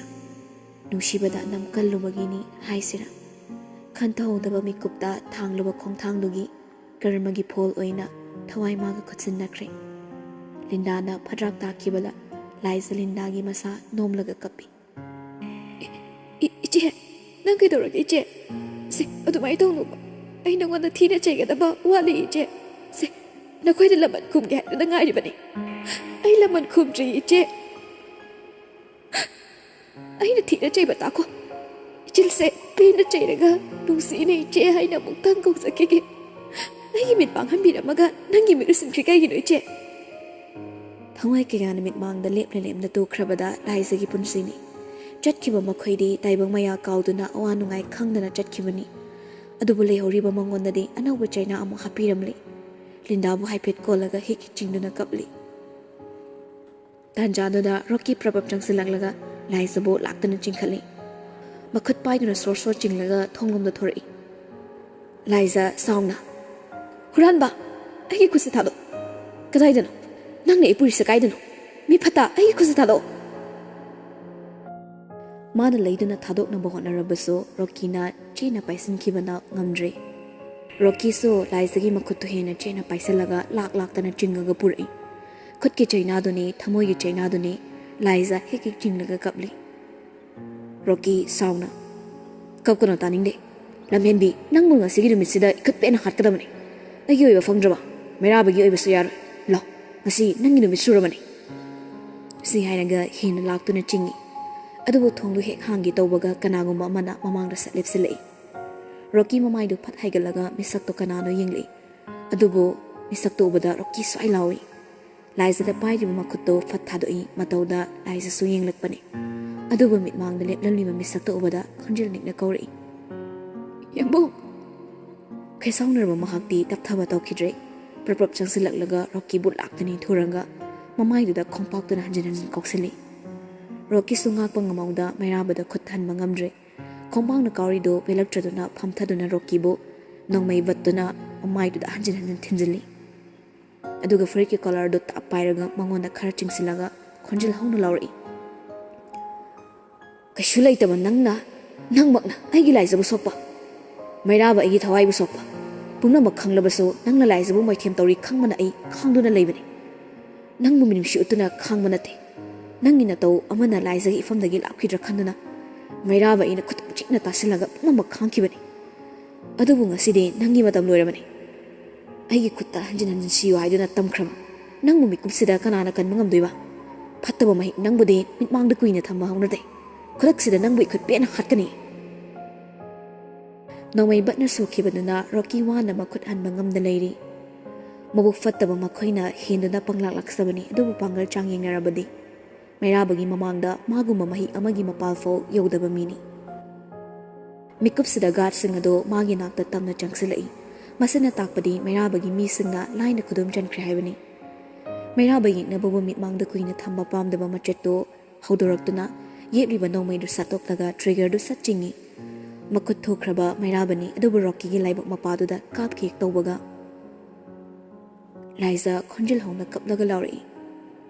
ꯅꯨꯡꯁꯤꯕꯗ ꯅꯝꯀꯜꯂꯨꯕꯒꯤꯅꯤ ꯍꯥꯏꯁꯤꯔꯥ, ꯈꯟꯊꯍꯧꯗꯕ ꯃꯤꯀꯨꯞꯇ ꯊꯥꯡꯂꯨꯕ ꯈꯣꯡꯊꯥꯡꯗꯨꯒꯤ ꯀꯔꯃꯒꯤ ꯐꯣꯜ ꯑꯣꯏꯅ ꯊꯋꯥꯏ ꯃꯥꯒ ꯈꯨꯠꯁꯤꯟꯅꯈ꯭ꯔꯦ꯫ ꯂꯤꯟꯗꯥꯅ ꯐꯗ꯭ꯔꯥꯛ ꯇꯥꯈꯤꯕꯗ ꯂꯥꯏꯖꯥ ꯂꯤꯟꯗꯥꯒꯤ ꯃꯁꯥ ꯅꯣꯝꯂꯒ ꯀꯞꯄꯤ꯫ "ꯏ-, ꯏ-, ꯏꯆꯦ, ꯅꯪ ꯀꯩꯗꯧꯔꯒꯦ ꯏꯆꯦ? ꯁꯦ, ꯑꯗꯨꯃꯥꯏꯅ ꯇꯧꯅꯨꯕ꯫ ꯑꯩ ꯅꯉꯣꯟꯗ ꯊꯤꯅ ꯆꯩꯒꯗꯕ ꯋꯥꯠꯂꯤ ꯏꯆꯦ꯫ ꯁꯦ, ꯅꯈꯣꯏꯗ ꯂꯃꯟ ꯈꯨꯝꯒꯦ ꯍꯥꯏꯗꯨꯅ ꯉꯥꯏꯔꯤꯕꯅꯤ꯫ ꯑꯩ ꯂꯃꯟ ꯈꯨꯝꯗ꯭ꯔꯤ ꯏꯆꯦ꯫ ꯑꯩꯅ ꯊꯤꯅ ꯆꯩꯕ ꯇꯥꯈꯣ꯫ ꯏꯆꯤꯜꯁꯦ ꯄꯦꯟꯅ ꯆꯩꯔꯒ ꯅꯨꯡꯁꯤꯅ ꯏꯆꯦ ꯍꯥꯏꯅ ꯑꯃꯨꯛꯇꯪ ꯀꯧꯖꯈꯤꯒꯦ꯫ ꯑꯩꯒꯤ ꯃꯤꯠ ꯄꯥꯡꯍꯟꯕꯤꯔꯝꯃꯒ ꯅꯪꯒꯤ ꯃꯤꯠ ꯎꯏꯁꯤꯟꯈ꯭ꯔꯤ ꯀꯩꯒꯤꯅꯣ ꯏꯆꯦ?" ꯊꯋꯥꯏ ꯀꯌꯥꯅ ꯃꯤꯠꯃꯥꯡꯗ ꯂꯦꯞꯅ ꯂꯦꯞꯅ ꯇꯣꯛꯈ꯭ꯔꯕꯗ ꯂꯥꯏꯖꯥꯒꯤ ꯄꯨꯟꯁꯤꯅꯤ꯫ ꯆꯠꯈꯤꯕ ꯃꯈꯣꯏꯗꯤ ꯇꯥꯏꯕꯪ ꯃꯌꯥ ꯀꯥꯎꯗꯨꯅ ꯑꯋꯥ ꯅꯨꯡꯉꯥꯏ ꯈꯪꯗꯅ ꯆꯠꯈꯤꯕꯅꯤ꯫ ꯑꯗꯨꯕꯨ ꯂꯩꯍꯧꯔꯤꯕ ꯃꯉꯣꯟꯗꯗꯤ ꯑꯅꯧꯕ ꯆꯩꯅꯥ ꯑꯃꯨꯛ ꯍꯥꯞꯄꯤꯔꯝꯂꯤ꯫ ꯂꯤꯟꯗꯥꯕꯨ ꯍꯥꯏꯐꯦꯠ ꯀꯣꯜꯂꯒ ꯍꯤꯛ ꯍꯤꯛ ꯆꯤꯡꯗꯨꯅ ꯀꯞꯂꯤ꯫ ꯇꯥꯟꯖꯥꯗꯨꯗ ꯔꯣꯀꯤ ꯄ꯭ꯔꯕꯞ ꯆꯪꯁꯤꯜꯂꯛꯂꯒ ꯂꯥꯏꯖꯥꯕꯨ ꯂꯥꯛꯇꯨꯅ ꯆꯤꯡꯈꯠꯂꯤ꯫ ꯃꯈꯨꯠ ꯄꯥꯏꯗꯨꯅ ꯁꯣꯔ ꯁꯣꯔ ꯆꯤꯡꯂꯒ ꯊꯣꯡꯂꯣꯝꯗ ꯊꯣꯔꯛꯏ꯫ ꯂꯥꯏꯖ ꯁꯥꯎꯅ, "ꯍꯨꯔꯥꯟꯕ! ꯑꯩꯒꯤ ꯈꯨꯠꯁꯦ ꯊꯥꯗꯣꯛ!" "ꯀꯗꯥꯏꯗꯅꯣ? ꯅꯪꯅ ꯑꯩ ꯄꯨꯔꯤꯁꯦ ꯀꯥꯏꯗꯅꯣ? ꯃꯤ ꯐꯠꯇ, ꯑꯩꯒꯤ ꯈꯨꯠꯁꯦ ꯊꯥꯗꯣꯛ!" ꯃꯥꯅ ꯂꯩꯗꯨꯅ ꯊꯥꯗꯣꯛꯅꯕ ꯍꯣꯠꯅꯔꯕꯁꯨ ꯔꯣꯀꯤꯅ ꯆꯦꯠꯅ ꯄꯥꯏꯁꯤꯟꯈꯤꯕꯅ ꯉꯝꯗ꯭ꯔꯦ꯫ ꯔꯣꯀꯤꯁꯨ ꯂꯥꯏꯖꯒꯤ ꯃꯈꯨꯠꯇꯨ ꯍꯦꯟꯅ ꯆꯦꯠꯅ ꯄꯥꯏꯁꯤꯜꯂꯒ ꯂꯥꯛ ꯂꯥꯛꯇꯅ ꯆꯤꯡꯉꯒ ꯄꯨꯔꯛꯏ꯫ ꯈꯨꯠꯀꯤ ꯆꯩꯅꯥꯗꯨꯅꯤ, ꯊꯃꯣꯏꯒꯤ ꯆꯩꯅꯥꯗꯨꯅꯤ ꯂꯥꯏꯖ ꯍꯦꯛ ꯍꯦꯛ ꯆꯤꯡꯂꯒ ꯀꯞꯂꯤ꯫ ꯔꯣꯀꯤ ꯁꯥꯎꯅ, "ꯀꯞꯀꯅꯣ, ꯇꯥꯅꯤꯡꯗꯦ꯫ ꯂꯝꯍꯦꯟꯕꯤ, ꯅꯪꯕꯨ ꯉꯁꯤꯒꯤ ꯅꯨꯃꯤꯠꯁꯤꯗ ꯏꯈꯨꯠ ꯄꯦꯟꯅ ꯍꯥꯠꯀꯗꯕꯅꯤ꯫ ꯑꯩꯒꯤ ꯑꯣꯏꯕ ꯐꯪꯗ꯭ꯔꯕ? ꯃꯩꯔꯥꯕꯒꯤ ꯑꯣꯏꯕꯁꯨ ꯌꯥꯔꯣꯏ꯫ ꯂꯥꯎ, ꯉꯁꯤ ꯅꯪꯒꯤ ꯅꯨꯃꯤꯠ ꯁꯨꯔꯕꯅꯤ꯫" ꯁꯤ ꯍꯥꯏꯔꯒ ꯍꯦꯟꯅ ꯂꯥꯛꯇꯨꯅ ꯆꯤꯡꯏ꯫ ꯑꯗꯨꯕꯨ ꯊꯣꯡꯗꯨ ꯍꯦꯛ ꯍꯥꯡꯒꯦ ꯇꯧꯕꯒ ꯀꯅꯥꯒꯨꯝꯕ ꯑꯃꯅ ꯃꯃꯥꯡꯗ ꯁꯠ ꯂꯦꯞꯁꯤꯜꯂꯛꯏ꯫ ꯔꯣꯀꯤ ꯃꯃꯥꯏꯗꯨ ꯐꯠ ꯍꯥꯏꯒꯠꯂꯒ ꯃꯤꯁꯛꯇꯣ ꯀꯅꯥꯅꯣ ꯌꯦꯡꯂꯛꯏ꯫ ꯑꯗꯨꯕꯨ ꯃꯤꯁꯛꯇꯣ ꯎꯕꯗ ꯔꯣꯀꯤ ꯁ꯭ꯋꯥꯏ ꯂꯥꯎꯏ꯫ ꯂꯥꯏꯖꯗ ꯄꯥꯏꯔꯤꯕ ꯃꯈꯨꯠꯇꯣ ꯐꯠ ꯊꯥꯗꯣꯛꯏ, ꯃꯇꯧꯗ ꯂꯥꯏꯖꯁꯨ ꯌꯦꯡꯂꯛꯄꯅꯤ꯫ ꯑꯗꯨꯕꯨ ꯃꯤꯠꯃꯥꯡꯗ ꯂꯦꯞꯂꯝꯂꯤꯕ ꯃꯤꯁꯛꯇꯣ ꯎꯕꯗ ꯈꯣꯟꯖꯦꯜ ꯅꯤꯛꯅ ꯀꯧꯔꯛꯏ, "ꯌꯥꯝꯕꯨꯡ!" ꯈꯦꯁꯥꯎꯅꯔꯕ ꯃꯍꯥꯛꯇꯤ ꯇꯞꯊꯕ ꯇꯧꯈꯤꯗ꯭ꯔꯦ꯫ ꯄ꯭ꯔꯞ ꯄ꯭ꯔꯞ ꯆꯪꯁꯤꯜꯂꯛꯂꯒ ꯔꯣꯀꯤꯕꯨ ꯂꯥꯛꯇꯅꯤ ꯊꯨꯔꯒ ꯃꯃꯥꯏꯗꯨꯗ ꯈꯣꯡꯄꯥꯛꯇꯨꯅ ꯍꯟꯖꯤꯟ ꯍꯟꯖꯤꯟ ꯀꯥꯎꯁꯤꯜꯂꯤ꯫ ꯔꯣꯀꯤꯁꯨ ꯉꯥꯛꯄ ꯉꯝꯍꯧꯗ ꯃꯩꯔꯥꯕꯗ ꯈꯨꯠ ꯊꯍꯟꯕ ꯉꯝꯗ꯭ꯔꯦ꯫ ꯈꯣꯡꯄꯥꯛꯅ ꯀꯥꯎꯔꯤꯗꯨ ꯄꯦꯜꯂꯛꯇ꯭ꯔꯗꯨꯅ ꯐꯝꯊꯗꯨꯅ ꯔꯣꯀꯤꯕꯨ ꯅꯣꯡꯃꯩ ꯕꯠꯇꯨꯅ ꯃꯃꯥꯏꯗꯨꯗ ꯍꯟꯖꯤꯟ ꯍꯟꯖꯤꯟ ꯊꯤꯟꯖꯤꯜꯂꯤ꯫ ꯑꯗꯨꯒ ꯐꯨꯔꯤꯠꯀꯤ ꯀꯣꯂꯔꯗꯨ ꯇꯥꯞ ꯄꯥꯏꯔꯒ ꯃꯉꯣꯟꯗ ꯈꯔ ꯆꯤꯡꯁꯤꯜꯂꯒ ꯈꯣꯟꯖꯦꯜ ꯍꯧꯅ ꯂꯥꯎꯔꯛꯏ, "ꯀꯩꯁꯨ ꯂꯩꯇꯕ ꯅꯪꯅ, ꯅꯪꯃꯛꯅ ꯑꯩꯒꯤ ꯂꯥꯏꯖꯕꯨ ꯁꯣꯛꯄ, ꯃꯩꯔꯥꯕ ꯑꯩꯒꯤ ꯊꯋꯥꯏꯕꯨ ꯁꯣꯛꯄ, ꯄꯨꯝꯅꯃꯛ ꯈꯪꯂꯕꯁꯨ ꯅꯪꯅ ꯂꯥꯏꯖꯕꯨ ꯃꯣꯏꯊꯦꯝ ꯇꯧꯔꯤ ꯈꯪꯕꯅ ꯑꯩ ꯈꯥꯡꯗꯨꯅ ꯂꯩꯕꯅꯤ꯫ ꯅꯪꯕꯨ ꯃꯤꯅꯨꯡꯁꯤ ꯎꯠꯇꯨꯅ ꯈꯥꯡꯕ ꯅꯠꯇꯦ꯫ ꯅꯪꯒꯤ ꯅꯇꯧ ꯑꯃꯅ ꯂꯥꯏꯖꯒꯤ ꯏꯐꯝꯗꯒꯤ ꯂꯥꯞꯈꯤꯗ꯭ꯔꯥ ꯈꯟꯗꯨꯅ ꯃꯩꯔꯥꯕ ꯑꯩꯅ ꯈꯨꯠ ꯆꯤꯛꯅ ꯇꯥꯁꯤꯜꯂꯒ ꯄꯨꯝꯅꯃꯛ ꯈꯥꯡꯈꯤꯕꯅꯤ꯫ ꯑꯗꯨꯕꯨ ꯉꯁꯤꯗꯤ ꯅꯪꯒꯤ ꯃꯇꯝ ꯂꯣꯏꯔꯕꯅꯤ꯫ ꯑꯩꯒꯤ ꯈꯨꯠꯇ ꯍꯟꯖꯤꯟ ꯍꯟꯖꯤꯟ ꯁꯤꯌꯨ ꯍꯥꯏꯗꯨꯅ ꯇꯝꯈ꯭ꯔꯕ ꯅꯪꯕꯨ ꯃꯤꯀꯨꯞꯁꯤꯗ ꯀꯅꯥꯅ ꯀꯟꯕ ꯉꯝꯗꯣꯏꯕ? ꯐꯠꯇꯕ ꯃꯍꯤꯛ ꯅꯪꯕꯨꯗꯤ ꯃꯤꯠꯃꯥꯡꯗ ꯀꯨꯏꯅ ꯊꯝꯕ ꯍꯧꯅꯗꯦ꯫ ꯈꯨꯗꯛꯁꯤꯗ ꯅꯪꯕꯨ ꯏꯈꯨꯠ ꯄꯦꯟꯅ ꯍꯥꯠꯀꯅꯤ꯫" ꯅꯣꯡꯃꯩ ꯕꯠꯅ ꯁꯣꯛꯈꯤꯕꯗꯨꯅ ꯔꯣꯀꯤ ꯋꯥꯅ ꯃꯈꯨꯠ ꯍꯟꯕ ꯉꯝꯗ ꯂꯩꯔꯤ꯫ ꯃꯕꯨꯛ ꯐꯠꯇꯕ ꯃꯈꯣꯏꯅ ꯍꯦꯟꯗꯨꯅ ꯄꯪꯂꯥꯛ ꯂꯥꯛꯆꯕꯅꯤ, ꯑꯗꯨꯕꯨ ꯄꯥꯡꯒꯜ ꯆꯥꯡ ꯌꯦꯡꯅꯔꯕꯗꯤ ꯃꯩꯔꯥꯕꯒꯤ ꯃꯃꯥꯡꯗ ꯃꯥꯒꯨꯝꯕ ꯃꯍꯤꯛ ꯑꯃꯒꯤ ꯃꯄꯥꯜ ꯐꯥꯎ ꯌꯧꯗꯕ ꯃꯤꯅꯤ꯫ ꯃꯤꯀꯨꯞꯁꯤꯗ ꯒꯥꯔꯗꯁꯤꯡ ꯑꯗꯨ ꯃꯥꯒꯤ ꯅꯥꯛꯇ ꯇꯝꯅ ꯆꯪꯁꯤꯜꯂꯛꯏ꯫ ꯃꯁꯤꯅ ꯇꯥꯛꯄꯗꯤ ꯃꯩꯔꯥꯕꯒꯤ ꯃꯤꯁꯤꯡꯅ ꯂꯥꯏꯅ ꯈꯨꯗꯨꯝ ꯆꯟꯈ꯭ꯔꯦ ꯍꯥꯏꯕꯅꯤ꯫ ꯃꯩꯔꯥꯕ ꯌꯦꯛꯅꯕꯕꯨ ꯃꯤꯠꯃꯥꯡꯗ ꯀꯨꯏꯅ ꯊꯝꯕ ꯄꯥꯝꯗꯕ ꯃꯆꯦꯠꯇꯨ ꯍꯧꯗꯣꯔꯛꯇꯨꯅ ꯌꯦꯛꯂꯤꯕ ꯅꯣꯡꯃꯩꯗꯨ ꯁꯠꯇꯣꯛꯂꯒ triggerꯗꯨ ꯁꯠ ꯆꯤꯡꯏ꯫ ꯃꯈꯨꯠ ꯊꯣꯛꯈ꯭ꯔꯕ ꯃꯩꯔꯥꯕꯅꯤ ꯑꯗꯨꯕꯨ ꯔꯣꯀꯤꯒꯤ ꯂꯥꯏꯕꯛ ꯃꯄꯥꯗꯨꯗ ꯀꯥꯞꯈꯤ ꯇꯧꯕꯒ꯫ ꯂꯥꯏꯖ ꯈꯣꯟꯖꯦꯜ ꯍꯧꯅ ꯀꯞꯂꯒ ꯂꯥꯎꯔꯛꯏ,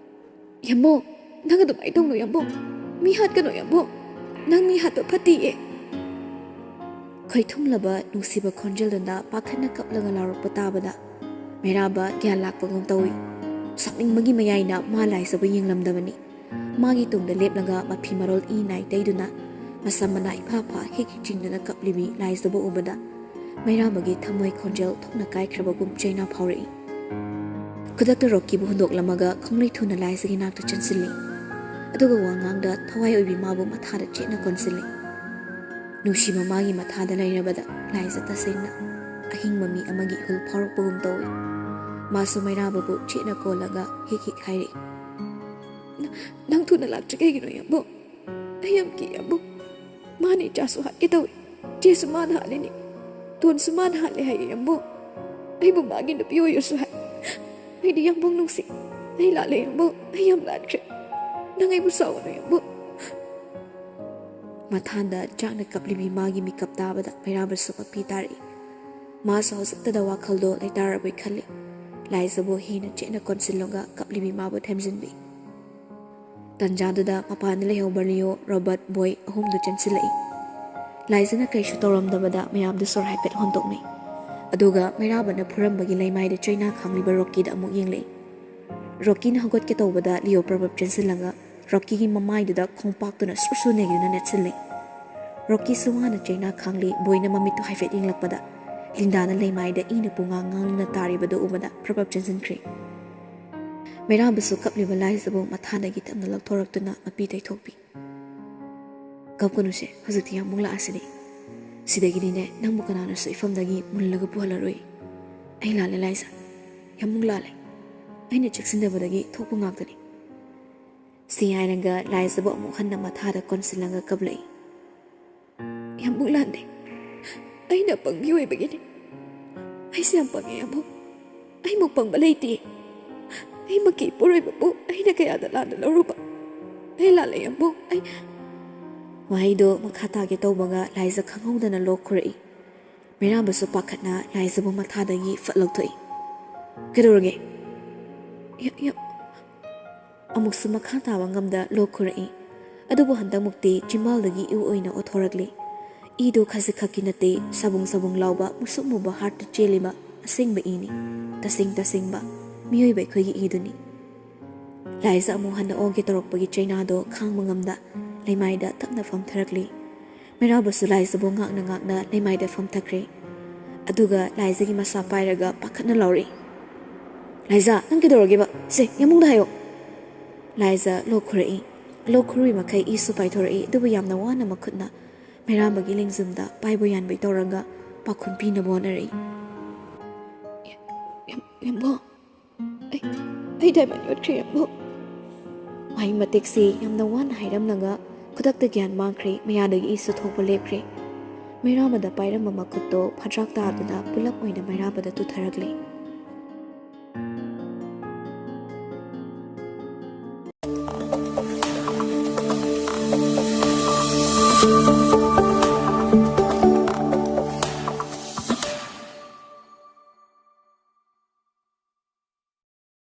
"ꯌꯥꯝꯕꯨꯡ, ꯅꯪ ꯑꯗꯨꯃꯥꯏꯅ ꯇꯧꯅꯨ ꯌꯥꯝꯕꯨꯡ, ꯃꯤ ꯍꯥꯠꯀꯅꯨ ꯌꯥꯝꯕꯨꯡ, ꯅꯪ ꯃꯤ ꯍꯥꯠꯄ ꯐꯠꯇꯤꯌꯦ꯫" ꯈꯣꯏꯊꯨꯝꯂꯕ ꯅꯨꯡꯁꯤꯕ ꯈꯣꯟꯖꯦꯜꯗꯨꯅ ꯄꯥꯈꯠꯅ ꯀꯞꯂꯒ ꯂꯥꯎꯔꯛꯄ ꯇꯥꯕꯗ ꯃꯩꯔꯥꯕ ꯒ꯭ꯌꯥꯟ ꯂꯥꯛꯄꯒꯨꯝ ꯇꯧꯏ꯫ ꯁꯥꯎꯅꯤꯡꯕꯒꯤ ꯃꯌꯥꯏꯅ ꯃꯥ ꯂꯥꯏꯖꯕꯨ ꯌꯦꯡꯂꯝꯗꯕꯅꯤ꯫ ꯃꯥꯒꯤ ꯇꯨꯡꯗ ꯂꯦꯞꯂꯒ ꯃꯐꯤ ꯃꯔꯣꯜ ꯏ ꯅꯥꯏ ꯇꯩꯗꯨꯅ ꯃꯁꯝ ꯃꯅꯥ ꯏꯐꯥ ꯐꯥ ꯍꯤꯛ ꯍꯤꯛ ꯆꯤꯡꯗꯨꯅ ꯀꯞꯂꯤꯕꯤ ꯂꯥꯏꯖꯕꯨ ꯎꯕꯗ ꯃꯩꯔꯥꯕꯒꯤ ꯊꯃꯣꯏ ꯈꯣꯟꯖꯦꯜ ꯊꯣꯛꯅ ꯀꯥꯏꯈ꯭ꯔꯕꯒꯨꯝ ꯆꯩꯅꯥ ꯐꯥꯎꯔꯛꯏ꯫ ꯈꯨꯗꯛꯇ ꯔꯣꯀꯤꯕꯨ ꯍꯨꯟꯗꯣꯛꯂꯝꯃꯒ ꯈꯣꯡꯂꯩ ꯊꯨꯅ ꯂꯥꯏꯖꯒꯤ ꯅꯥꯛꯇ ꯆꯦꯟꯁꯤꯜꯂꯤ꯫ ꯑꯗꯨꯒ ꯋꯥꯉꯥꯡꯗ ꯊꯋꯥꯏ ꯑꯣꯏꯕꯤ ꯃꯥꯕꯨ ꯃꯊꯥꯗ ꯆꯦꯠꯅ ꯀꯣꯟꯁꯤꯜꯂꯤ꯫ ꯅꯨꯡꯁꯤꯕ ꯃꯥꯒꯤ ꯃꯊꯥꯗ ꯂꯩꯔꯕꯗ ꯂꯥꯏꯖ ꯇꯁꯦꯡꯅ ꯑꯍꯤꯡꯕ ꯃꯤ ꯑꯃꯒꯤ ꯏꯍꯨꯜ ꯐꯥꯎꯔꯛꯄꯒꯨꯝ ꯇꯧꯏ꯫ ꯃꯥꯁꯨ ꯃꯩꯔꯥꯕꯕꯨ ꯆꯦꯠꯅ ꯀꯣꯜꯂꯒ ꯍꯤꯛ ꯍꯤꯛ ꯍꯥꯏꯔꯛꯏ, "ꯅ-, ꯅꯪ ꯊꯨꯅ ꯂꯥꯛꯇ꯭ꯔꯤ ꯀꯩꯒꯤꯅꯣ ꯌꯥꯝꯕꯨꯡ? ꯑꯩ ꯌꯥꯝ ꯀꯤ ꯌꯥꯝꯕꯨꯡ꯫ ꯃꯥꯅ ꯏꯆꯥꯁꯨ ꯍꯥꯠꯀꯦ ꯇꯧꯏ, ꯏꯆꯦꯁꯨ ꯃꯥꯅ ꯍꯥꯠꯂꯤꯅꯤ, ꯇꯣꯟꯁꯨ ꯃꯥꯅ ꯍꯥꯠꯂꯦ ꯍꯥꯏꯌꯦ ꯌꯥꯝꯕꯨꯡ꯫ ꯑꯩꯕꯨ ꯃꯥꯒꯤ ꯅꯨꯄꯤ ꯑꯣꯏꯌꯨꯁꯨ ꯍꯥꯏ꯫ ꯑꯩꯗꯤ ꯌꯥꯝꯕꯨꯡ ꯅꯨꯡꯁꯤ꯫ ꯑꯩ ꯂꯥꯜꯂꯦ ꯌꯥꯝꯕꯨꯡ, ꯑꯩ ꯌꯥꯝ ꯂꯥꯟꯈ꯭ꯔꯦ꯫ ꯅꯪ ꯑꯩꯕꯨ ꯁꯥꯎꯒꯅꯨ ꯌꯥꯝꯕꯨꯡ꯫" ꯃꯊꯥꯟꯗ ꯆꯥꯛꯅ ꯀꯞꯂꯤꯕꯤ ꯃꯥꯒꯤ ꯃꯤꯀꯞ ꯇꯥꯕꯗ ꯃꯩꯔꯥꯕꯁꯨ ꯃꯄꯤ ꯇꯥꯔꯛꯏ꯫ ꯃꯥꯁꯨ ꯍꯧꯖꯤꯛꯇꯗ ꯋꯥꯈꯜꯗꯣ ꯂꯩꯇꯥꯔꯕꯣꯏ ꯈꯜꯂꯤ꯫ ꯂꯥꯏꯖꯕꯨ ꯍꯦꯟꯅ ꯆꯦꯠꯅ ꯀꯣꯟꯁꯤꯜꯂꯒ ꯀꯞꯂꯤꯕꯤ ꯃꯥꯕꯨ ꯊꯦꯝꯖꯤꯟꯕꯤ꯫ ꯇꯟꯖꯥꯗꯨꯗ ꯃꯄꯥꯟꯗ ꯂꯩꯍꯧꯕ ꯂꯤꯌꯣ, ꯔꯣꯕꯔꯠ, ꯕꯣꯏ ꯑꯍꯨꯝꯗꯨ ꯆꯦꯟꯁꯤꯜꯂꯛꯏ꯫ ꯂꯥꯏꯖꯅ ꯀꯩꯁꯨ ꯇꯧꯔꯝꯗꯕꯗ ꯃꯌꯥꯝꯗꯨ ꯁꯣꯔ ꯍꯥꯏꯐꯦꯠ ꯍꯣꯟꯗꯣꯛꯅꯩ꯫ ꯑꯗꯨꯒ ꯃꯩꯔꯥꯕꯅ ꯐꯨꯔꯝꯕꯒꯤ ꯂꯩꯃꯥꯏꯗ ꯆꯩꯅꯥ ꯈꯥꯡꯂꯤꯕ ꯔꯣꯀꯤꯗ ꯑꯃꯨꯛ ꯌꯦꯡꯂꯛꯏ꯫ ꯔꯣꯀꯤꯅ ꯍꯧꯒꯠꯀꯦ ꯇꯧꯕꯗ ꯂꯤꯌꯣ ꯄ꯭ꯔꯕꯞ ꯆꯦꯟꯁꯤꯜꯂꯒ ꯔꯣꯀꯤꯒꯤ ꯃꯃꯥꯏꯗꯨꯗ ꯈꯣꯡꯄꯥꯛꯇꯨꯅ ꯁꯨꯔ ꯁꯨꯔ ꯅꯩꯗꯨꯅ ꯅꯦꯠꯁꯤꯜꯂꯤ꯫ ꯔꯣꯀꯤꯁꯨ ꯋꯥꯅ ꯆꯩꯅꯥ ꯈꯥꯡꯂꯤ꯫ ꯕꯣꯏꯅ ꯃꯃꯤꯠꯇꯨ ꯍꯥꯏꯐꯦꯠ ꯌꯦꯡꯂꯛꯄꯗ ꯂꯤꯟꯗꯥꯅ ꯂꯩꯃꯥꯏꯗ ꯏꯅ ꯄꯨꯡꯉꯥꯡ ꯉꯥꯡꯗꯨꯅ ꯇꯥꯔꯤꯕꯗꯨ ꯎꯕꯗ ꯄ꯭ꯔꯕꯞ ꯆꯦꯟꯁꯤꯟꯈ꯭ꯔꯤ꯫ ꯃꯩꯔꯥꯕꯁꯨ ꯀꯞꯂꯤꯕ ꯂꯥꯏꯖꯕꯨ ꯃꯊꯥꯗꯒꯤ ꯇꯞꯅ ꯂꯧꯊꯣꯔꯛꯇꯨꯅ ꯃꯄꯤ ꯇꯩꯊꯣꯛꯄꯤ꯫ "ꯀꯞꯀꯅꯨꯁꯦ, ꯍꯧꯖꯤꯛꯇꯤ ꯌꯥꯝꯕꯨꯡ ꯂꯥꯛꯑꯁꯤꯅꯦ꯫ ꯁꯤꯗꯒꯤꯗꯤꯅꯦ ꯅꯪꯕꯨ ꯀꯅꯥꯅꯁꯨ ꯏꯐꯝꯗꯒꯤ ꯃꯨꯜꯂꯒ ꯄꯨꯍꯜꯂꯔꯣꯏ꯫ ꯑꯩ ꯂꯥꯜꯂꯦ ꯂꯥꯏꯖ, ꯌꯥꯝꯕꯨꯡ ꯂꯥꯜꯂꯦ꯫ ꯑꯩꯅ ꯆꯦꯛꯁꯤꯟꯗꯕꯗꯒꯤ ꯊꯣꯛꯄ ꯉꯥꯛꯇꯅꯤ꯫" ꯁꯤ ꯍꯥꯏꯔꯒ ꯂꯥꯏꯖꯕꯨ ꯑꯃꯨꯛ ꯍꯟꯅ ꯃꯊꯥꯗ ꯀꯣꯟꯁꯤꯜꯂꯒ ꯀꯞꯂꯛꯏ꯫ "ꯌꯥꯝꯕꯨꯡ ꯂꯥꯟꯗꯦ꯫ ꯑꯩꯅ ꯑꯄꯪꯕꯤ ꯑꯣꯏꯕꯒꯤꯅꯤ꯫ ꯑꯩꯁꯦ ꯌꯥꯝ ꯄꯪꯉꯦ ꯌꯥꯝꯕꯨꯡ꯫ ꯑꯩꯃꯨꯛ ꯄꯪꯕ ꯂꯩꯇꯦ꯫ ꯑꯩꯃꯛꯀꯤ ꯏꯄꯨꯔꯣꯏꯕꯕꯨ ꯑꯩꯅ ꯀꯌꯥꯗ ꯂꯥꯟꯅ ꯂꯧꯔꯨꯕ꯫ ꯑꯩ ꯂꯥꯜꯂꯦ ꯌꯥꯝꯕꯨꯡ꯫ ꯑꯩ" ꯋꯥꯍꯩꯗꯣ ꯃꯈꯥ ꯇꯥꯒꯦ ꯇꯧꯕꯒ ꯂꯥꯏꯖ ꯈꯪꯍꯧꯗꯅ ꯂꯣꯛ ꯈꯨꯔꯛꯏ꯫ ꯃꯩꯔꯥꯕꯁꯨ ꯄꯥꯈꯠꯅ ꯂꯥꯏꯖꯕꯨ ꯃꯊꯥꯗꯒꯤ ꯐꯠ ꯂꯧꯊꯣꯛꯏ꯫ "ꯀꯩꯗꯧꯔꯒꯦ?" "ꯌꯥꯝ, ꯌꯥꯝ," ꯑꯃꯨꯛꯁꯨ ꯃꯈꯥ ꯇꯥꯕ ꯉꯝꯗ ꯂꯣꯛ ꯈꯨꯔꯛꯏ꯫ ꯑꯗꯨꯕꯨ ꯍꯟꯗꯛꯃꯨꯛꯇꯤ ꯆꯤꯝꯕꯥꯜꯗꯒꯤ ꯏꯎ ꯑꯣꯏꯅ ꯑꯣꯊꯣꯔꯛꯂꯤ꯫ ꯏꯗꯨ ꯈꯖꯤꯛ ꯈꯛꯀꯤ ꯅꯠꯇꯦ, ꯁꯥꯕꯨꯡ ꯁꯥꯕꯨꯡ ꯂꯥꯎꯕ ꯃꯨꯁꯨꯛ ꯃꯨꯕ ꯍꯥꯔꯠꯇ ꯆꯦꯜꯂꯤꯕ ꯑꯁꯦꯡꯕ ꯏꯅꯤ꯫ ꯇꯁꯦꯡ ꯇꯁꯦꯡꯕ ꯃꯤꯑꯣꯏꯕ ꯑꯩꯈꯣꯏꯒꯤ ꯏꯗꯨꯅꯤ꯫ ꯂꯥꯏꯖ ꯑꯃꯨꯛ ꯍꯟꯅ ꯑꯣꯒꯦ ꯇꯧꯔꯛꯄꯒꯤ ꯆꯩꯅꯥꯗꯣ ꯈꯥꯡꯕ ꯉꯝꯗ ꯂꯩꯃꯥꯏꯗ ꯇꯞꯅ ꯐꯝꯊꯔꯛꯂꯤ꯫ ꯃꯩꯔꯥꯕꯁꯨ ꯂꯥꯏꯖꯕꯨ ꯉꯥꯛꯅ ꯉꯥꯛꯅ ꯂꯩꯃꯥꯏꯗ ꯐꯝꯊꯈ꯭ꯔꯦ꯫ ꯑꯗꯨꯒ ꯂꯥꯏꯖꯒꯤ ꯃꯁꯥ ꯄꯥꯏꯔꯒ ꯄꯥꯈꯠꯅ ꯂꯥꯎꯔꯛꯏ, "ꯂꯥꯏꯖ, ꯅꯪ ꯀꯩꯗꯧꯔꯒꯦꯕ? ꯁꯦ, ꯌꯥꯝꯕꯨꯡꯗ ꯍꯥꯏꯌꯣ!" ꯂꯥꯏꯖ ꯂꯣꯛ ꯈꯨꯔꯛꯏ꯫ ꯂꯣꯛ ꯈꯨꯔꯤ ꯃꯈꯩ ꯏꯁꯨ ꯄꯥꯏꯊꯣꯔꯛꯏ, ꯑꯗꯨꯕꯨ ꯌꯥꯝꯅ ꯋꯥꯅ ꯃꯈꯨꯠꯅ ꯃꯩꯔꯥꯕꯒꯤ ꯂꯦꯡꯖꯨꯝꯗ ꯄꯥꯏꯕꯣꯏ ꯌꯥꯟꯕꯣꯏ ꯇꯧꯔꯒ ꯄꯥꯈꯨꯝ ꯄꯤꯅꯕ ꯍꯣꯠꯅꯔꯛꯏ꯫ "ꯌꯥꯝ, ꯌꯥꯝ, ꯌꯥꯝꯕꯨꯡ, ꯑꯩ, ꯑꯩ ꯗꯥꯏꯃꯟ ꯌꯣꯠꯈ꯭ꯔꯦ, ꯌꯥꯝꯕꯨꯡ!" ꯋꯥꯍꯩ ꯃꯇꯦꯛꯁꯤ ꯌꯥꯝꯅ ꯋꯥꯅ ꯍꯥꯏꯔꯝꯂꯒ ꯈꯨꯗꯛꯇ ꯒ꯭ꯌꯥꯟ ꯃꯥꯡꯈ꯭ꯔꯦ, ꯃꯌꯥꯗꯒꯤ ꯏꯁꯨ ꯊꯣꯛꯄ ꯂꯦꯞꯈ꯭ꯔꯦ꯫ ꯃꯩꯔꯥꯕꯗ ꯄꯥꯏꯔꯝꯕ ꯃꯈꯨꯠꯇꯣ ꯐꯠꯇ꯭ꯔꯥꯛ ꯇꯥꯗꯨꯅ ꯄꯨꯂꯞ ꯑꯣꯏꯅ ꯃꯩꯔꯥꯕꯗ ꯇꯨꯊꯔꯛꯂꯦ꯫